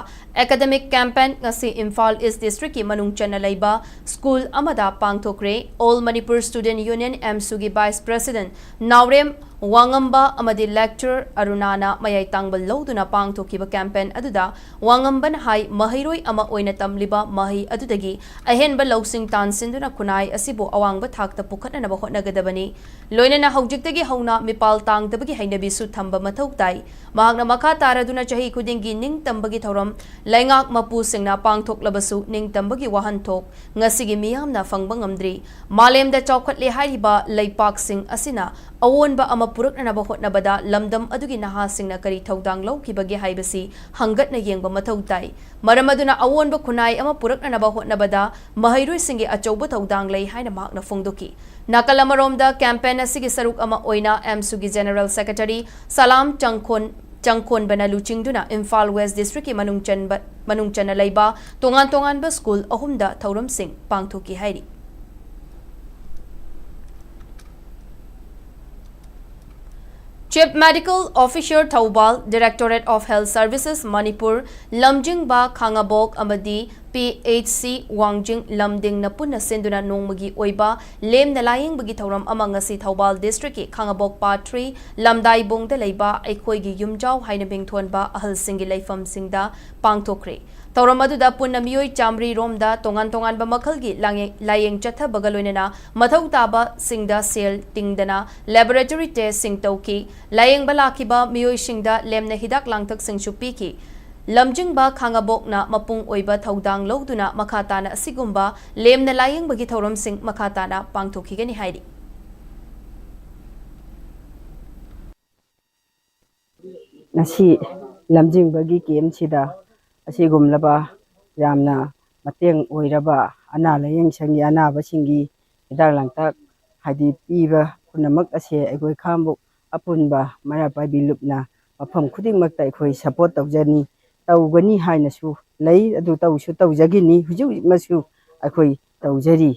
academic campaign ꯉꯁꯤ ꯏꯝꯐꯥꯜ ꯏꯁ ꯗꯤꯁꯇ꯭ꯔꯤꯛꯀꯤ ꯃꯅꯨꯡ ꯆꯟꯅ ꯂꯩꯕ ꯁ꯭ꯀꯨꯜ ꯑꯃꯗ ꯄꯥꯡꯊꯣꯛꯈ꯭ꯔꯦ꯫ All Manipur Student Union ꯑꯦꯝꯁꯨꯒꯤ vice president ꯅꯥꯎꯔꯦꯝ ꯋꯥꯉꯝꯕ ꯑꯃꯗꯤ lecturer ꯑꯔꯨꯅꯥꯅ ꯃꯌꯥꯏ ꯇꯥꯡꯕ ꯂꯧꯗꯨꯅ ꯄꯥꯡꯊꯣꯛꯈꯤꯕ campaign ꯑꯗꯨꯗ ꯋꯥꯉꯝꯕꯅ ꯍꯥꯏ, ꯃꯍꯩꯔꯣꯏ ꯑꯃ ꯑꯣꯏꯅ ꯇꯝꯂꯤꯕ ꯃꯍꯩ ꯑꯗꯨꯗꯒꯤ ꯑꯍꯦꯟꯕ ꯂꯧꯁꯤꯡ ꯇꯥꯟꯁꯤꯟꯗꯨꯅ ꯈꯨꯟꯅꯥꯏ ꯑꯁꯤꯕꯨ ꯑꯋꯥꯡꯕ ꯊꯥꯛꯇ ꯄꯨꯈꯠꯅꯅꯕ ꯍꯣꯠꯅꯒꯗꯕꯅꯤ꯫ ꯂꯣꯏꯅꯅ ꯍꯧꯖꯤꯛꯇꯒꯤ ꯍꯧꯅ ꯃꯤꯄꯥꯜ ꯇꯥꯡꯗꯕꯒꯤ ꯍꯩꯅꯕꯤꯁꯨ ꯊꯝꯕ ꯃꯊꯧ ꯇꯥꯏ꯫ ꯃꯍꯥꯛꯅ ꯃꯈꯥ ꯇꯥꯔꯗꯨꯅ ꯆꯍꯤ ꯈꯨꯗꯤꯡꯒꯤ ꯅꯤꯡꯇꯝꯕꯒꯤ ꯊꯧꯔꯝ ꯂꯩꯉꯥꯛ ꯃꯄꯨꯁꯤꯡꯅ ꯄꯥꯡꯊꯣꯛꯂꯕꯁꯨ ꯅꯤꯡꯇꯝꯕꯒꯤ ꯋꯥꯍꯟꯊꯣꯛ ꯉꯁꯤꯒꯤ ꯃꯤꯌꯥꯝꯅ ꯐꯪꯕ ꯉꯝꯗ꯭ꯔꯤ꯫ ꯃꯥꯂꯦꯝꯗ ꯆꯥꯎꯈꯠꯂꯦ ꯍꯥꯏꯔꯤꯕ ꯂꯩꯄꯥꯛꯁꯤꯡ ꯑꯁꯤꯅ ꯑꯑꯣꯟꯕ ꯑꯃ ꯄꯨꯔꯛꯅꯅꯕ ꯍꯣꯠꯅꯕꯗ ꯂꯝꯗꯝ ꯑꯗꯨꯒꯤ ꯅꯍꯥꯁꯤꯡꯅ ꯀꯔꯤ ꯊꯧꯗꯥꯡ ꯂꯧꯈꯤꯕꯒꯦ ꯍꯥꯏꯕꯁꯤ ꯍꯪꯒꯠꯅ ꯌꯦꯡꯕ ꯃꯊꯧ ꯇꯥꯏ꯫ ꯃꯔꯝ ꯑꯗꯨꯅ ꯑꯑꯣꯟꯕ ꯈꯨꯟꯅꯥꯏ ꯑꯃ ꯄꯨꯔꯛꯅꯅꯕ ꯍꯣꯠꯅꯕꯗ ꯃꯍꯩꯔꯣꯏꯁꯤꯡꯒꯤ ꯑꯆꯧꯕ ꯊꯧꯗꯥꯡ ꯂꯩ ꯍꯥꯏꯅ ꯃꯍꯥꯛꯅ ꯐꯣꯡꯗꯣꯛꯈꯤ꯫ ꯅꯥꯀꯜ ꯑꯃꯔꯣꯝꯗ campaign ꯑꯁꯤꯒꯤ ꯁꯔꯨꯛ ꯑꯃ ꯑꯣꯏꯅ ꯑꯦꯝꯁꯨꯒꯤ general secretary ꯁꯂꯥꯝ ꯆꯪꯈꯣꯟ ꯆꯪꯈꯣꯟꯕꯅ ꯂꯨꯆꯤꯡꯗꯨꯅ ꯏꯝꯐꯥꯜ ꯋꯦꯁ ꯗꯤꯁꯇ꯭ꯔꯤꯛꯀꯤ ꯃꯅꯨꯡ ꯆꯟꯕ ꯃꯅꯨꯡ ꯆꯟꯅ ꯂꯩꯕ ꯇꯣꯉꯥꯟ ꯇꯣꯉꯥꯟꯕ ꯁ꯭ꯀꯨꯜ ꯑꯍꯨꯝꯗ ꯊꯧꯔꯝꯁꯤꯡ ꯄꯥꯡꯊꯣꯛꯈꯤ ꯍꯥꯏꯔꯤ꯫ Chief Medical Officer Thoubal, Directorate of Health Services Manipur, ꯂꯝꯖꯤꯡꯕ ꯈꯥꯉꯕꯣꯛ ꯑꯃꯗꯤ ꯄꯤ ꯑꯩꯆ ꯁꯤ ꯋꯥꯡꯖꯤꯡ ꯂꯝꯗꯤꯡꯅ ꯄꯨꯟꯅ ꯁꯤꯟꯗꯨꯅ ꯅꯣꯡꯃꯒꯤ ꯑꯣꯏꯕ ꯂꯦꯝꯅ ꯂꯥꯌꯦꯡꯕꯒꯤ ꯊꯧꯔꯝ ꯑꯃ ꯉꯁꯤ ꯊꯧꯕꯥꯜ ꯗꯤꯁꯇ꯭ꯔꯤꯛꯀꯤ ꯈꯥꯉꯕꯣꯛ ꯄꯥꯠ ꯊ꯭ꯔꯤ ꯂꯝꯗꯥꯏꯕꯣꯡꯗ ꯂꯩꯕ ꯑꯩꯈꯣꯏꯒꯤ ꯌꯨꯝꯖꯥꯎ ꯍꯥꯏꯅ ꯃꯤꯡꯊꯣꯟꯕ ꯑꯍꯜꯁꯤꯡꯒꯤ ꯂꯩꯐꯝꯁꯤꯡꯗ ꯄꯥꯡꯊꯣꯛꯈ꯭ꯔꯦ꯫ ꯊꯧꯔꯝ ꯑꯗꯨꯗ ꯄꯨꯟꯅ ꯃꯤꯑꯣꯏ ꯆꯥꯃꯔꯤ ꯔꯣꯝꯗ ꯇꯣꯉꯥꯟ ꯇꯣꯉꯥꯟꯕ ꯃꯈꯜꯒꯤ ꯂꯥꯡꯌꯦ-, ꯂꯥꯌꯦꯡ ꯆꯠꯊꯕꯒ ꯂꯣꯏꯅꯅ ꯃꯊꯧ ꯇꯥꯕꯁꯤꯡꯗ ꯁꯦꯜ ꯇꯤꯡꯗꯅ laboratory testꯁꯤꯡ ꯇꯧꯈꯤ꯫ ꯂꯥꯌꯦꯡꯕ ꯂꯥꯛꯈꯤꯕ ꯃꯤꯑꯣꯏꯁꯤꯡꯗ ꯂꯦꯝꯅ ꯍꯤꯗꯥꯛ ꯂꯥꯡꯊꯛꯁꯤꯡꯁꯨ ꯄꯤꯈꯤ꯫ ꯂꯝꯖꯤꯡꯕ ꯈꯥꯉꯕꯣꯛꯅ ꯃꯄꯨꯡ ꯑꯣꯏꯕ ꯊꯧꯗꯥꯡ ꯂꯧꯗꯨꯅ ꯃꯈꯥ ꯇꯥꯅ ꯑꯁꯤꯒꯨꯝꯕ ꯂꯦꯝꯅ ꯂꯥꯌꯦꯡꯕꯒꯤ ꯊꯧꯔꯝꯁꯤꯡ ꯃꯈꯥ ꯇꯥꯅ ꯄꯥꯡꯊꯣꯛꯈꯤꯒꯅꯤ ꯍꯥꯏꯔꯤ꯫ ꯉꯁꯤ ꯂꯝꯖꯤꯡꯕꯒꯤ campꯁꯤꯗ ꯑꯁꯤꯒꯨꯝꯂꯕ ꯌꯥꯝꯅ ꯃꯇꯦꯡ ꯑꯣꯏꯔꯕ ꯑꯅꯥ ꯂꯥꯌꯦꯡ ꯁꯪꯒꯤ ꯑꯅꯥꯕꯁꯤꯡꯒꯤ ꯍꯤꯗꯥꯛ ꯂꯥꯡꯊꯛ ꯍꯥꯏꯗꯤ ꯄꯤꯕ ꯄꯨꯝꯅꯃꯛ ꯑꯁꯦ ꯑꯩꯈꯣꯏ ꯈꯥꯉꯕꯣꯛ ꯑꯄꯨꯟꯕ ꯃꯩꯔꯥ ꯄꯥꯏꯕꯤ ꯂꯨꯞꯅ ꯃꯐꯝ ꯈꯨꯗꯤꯡꯃꯛꯇ ꯑꯩꯈꯣꯏ support ꯇꯧꯖꯅꯤ, ꯇꯧꯒꯅꯤ ꯍꯥꯏꯅꯁꯨ ꯂꯩ, ꯑꯗꯨ ꯇꯧꯁꯨ ꯇꯧꯖꯒꯅꯤ, ꯍꯧꯖꯤꯛ ꯍꯧꯖꯤꯛꯃꯛꯁꯨ ꯑꯩꯈꯣꯏ ꯇꯧꯖꯔꯤ꯫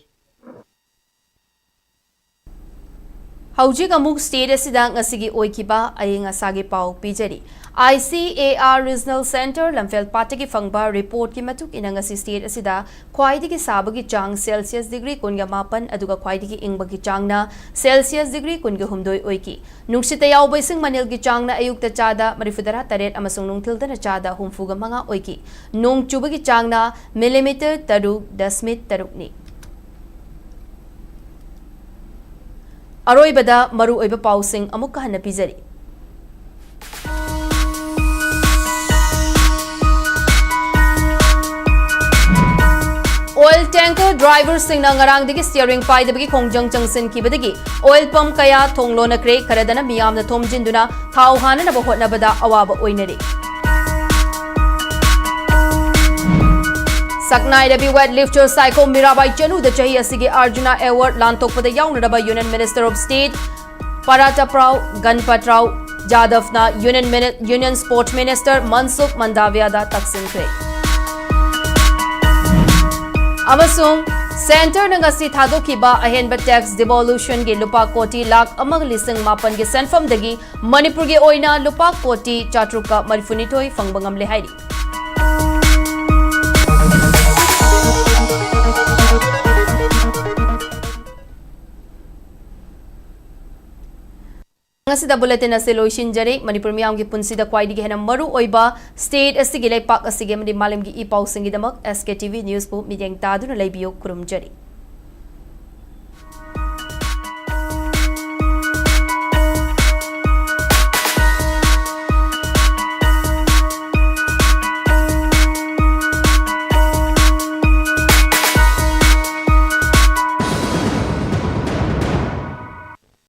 ꯍꯧꯖꯤꯛ ꯑꯃꯨꯛ state ꯑꯁꯤꯗ ꯉꯁꯤꯒꯤ ꯑꯣꯏꯈꯤꯕ ꯑꯏꯪ ꯑꯁꯥꯒꯤ ꯄꯥꯎ ꯄꯤꯖꯔꯤ꯫ I C A R Regional Centre ꯂꯝꯐꯦꯜ ꯄꯥꯠꯇꯒꯤ ꯐꯪꯕ reportꯀꯤ ꯃꯇꯨꯡ ꯏꯟꯅ ꯉꯁꯤ state ꯑꯁꯤꯗ ꯈ꯭ꯋꯥꯏꯗꯒꯤ ꯁꯥꯕꯒꯤ ꯆꯥꯡ Celsius degree ꯀꯨꯟꯒ ꯃꯥꯄꯟ ꯑꯗꯨꯒ ꯈ꯭ꯋꯥꯏꯗꯒꯤ ꯏꯪꯕꯒꯤ ꯆꯥꯡꯅ Celsius degree ꯀꯨꯟꯒ ꯍꯨꯝꯗꯣꯏ ꯑꯣꯏꯈꯤ꯫ ꯅꯨꯡꯁꯤꯠꯇ ꯌꯥꯎꯕ ꯏꯁꯤꯡ ꯃꯅꯤꯜꯒꯤ ꯆꯥꯡꯅ ꯑꯌꯨꯛꯇ ꯆꯥꯗ ꯃꯔꯤꯐꯨꯇꯔꯥ ꯇꯔꯦꯠ ꯑꯃꯁꯨꯡ ꯅꯨꯡꯊꯤꯜꯗꯅ ꯆꯥꯗ ꯍꯨꯝꯐꯨꯒ ꯃꯉꯥ ꯑꯣꯏꯈꯤ꯫ ꯅꯣꯡ ꯆꯨꯕꯒꯤ ꯆꯥꯡꯅ millimetre ꯇꯔꯨꯛ ꯗꯁꯃꯤꯛ ꯇꯔꯨꯛꯅꯤ꯫ ꯑꯔꯣꯏꯕꯗ ꯃꯔꯨꯑꯣꯏꯕ ꯄꯥꯎꯁꯤꯡ ꯑꯃꯨꯛꯀ ꯍꯟꯅ ꯄꯤꯖꯔꯤ꯫ Oil tanker driverꯁꯤꯡꯅ ꯉꯔꯥꯡꯗꯒꯤ steering ꯄꯥꯏꯗꯕꯒꯤ ꯈꯣꯡꯖꯪ ꯆꯪꯁꯤꯟꯈꯤꯕꯗꯒꯤ oil pump ꯀꯌꯥ ꯊꯣꯡ ꯂꯣꯟꯅꯈ꯭ꯔꯦ꯫ ꯈꯔꯗꯅ ꯃꯤꯌꯥꯝꯅ ꯊꯣꯝꯖꯤꯟꯗꯨꯅ ꯊꯥꯎ ꯍꯥꯟꯅꯅꯕ ꯍꯣꯠꯅꯕꯗ ꯑꯋꯥꯕ ꯑꯣꯏꯅꯔꯤ꯫ ꯁꯛꯅꯥꯏꯔꯕꯤ weightlifter ꯁꯥꯏꯈꯣꯝ ꯃꯤꯔꯥꯕꯥꯏ ꯆꯅꯨꯗ ꯆꯍꯤ ꯑꯁꯤꯒꯤ Arjuna Award ꯂꯥꯟꯊꯣꯛꯄꯗ ꯌꯥꯎꯅꯅꯕ Union Minister of State ꯄꯔꯥꯇꯄ꯭ꯔꯥꯎ ꯒꯟꯄꯠꯔꯥꯎ ꯖꯥꯗꯕꯅ Union Mini-, Union Sport Minister ꯃꯟꯁꯨꯈ ꯃꯟꯗꯥꯚꯤꯌꯥꯗ ꯇꯛꯁꯤꯟꯈ꯭ꯔꯦ꯫ ꯑꯃꯁꯨꯡ Centreꯅ ꯉꯁꯤ ꯊꯥꯗꯣꯛꯈꯤꯕ ꯑꯍꯦꯟꯕ tax devolutionꯒꯤ ꯂꯨꯄꯥ ꯀꯣꯇꯤ ꯂꯥꯈ ꯑꯃꯒ ꯂꯤꯁꯤꯡ ꯃꯥꯄꯟꯒꯤ ꯁꯦꯟꯐꯝꯗꯒꯤ ꯃꯅꯤꯄꯨꯔꯒꯤ ꯑꯣꯏꯅ ꯂꯨꯄꯥ ꯀꯣꯇꯤ ꯆꯥꯇ꯭ꯔꯨꯛꯀ ꯃꯔꯤꯐꯨꯅꯤꯊꯣꯏ ꯐꯪꯕ ꯉꯝꯂꯦ ꯍꯥꯏꯔꯤ꯫ ꯉꯁꯤꯗ bulletin ꯑꯁꯤ ꯂꯣꯏꯁꯤꯟꯖꯔꯦ꯫ ꯃꯅꯤꯄꯨꯔ ꯃꯤꯌꯥꯝꯒꯤ ꯄꯨꯟꯁꯤꯗ ꯈ꯭ꯋꯥꯏꯗꯒꯤ ꯍꯦꯟꯅ ꯃꯔꯨ ꯑꯣꯏꯕ state ꯑꯁꯤꯒꯤ, ꯂꯩꯄꯥꯛ ꯑꯁꯤꯒꯤ ꯑꯃꯗꯤ ꯃꯥꯂꯦꯝꯒꯤ E ꯄꯥꯎꯁꯤꯡꯒꯤꯗꯃꯛ S K T V Newsꯕꯨ ꯃꯤꯠꯌꯦꯡ ꯇꯥꯗꯨꯅ ꯂꯩꯕꯤꯌꯨ꯫ ꯈꯨꯔꯨꯝꯖꯔꯤ꯫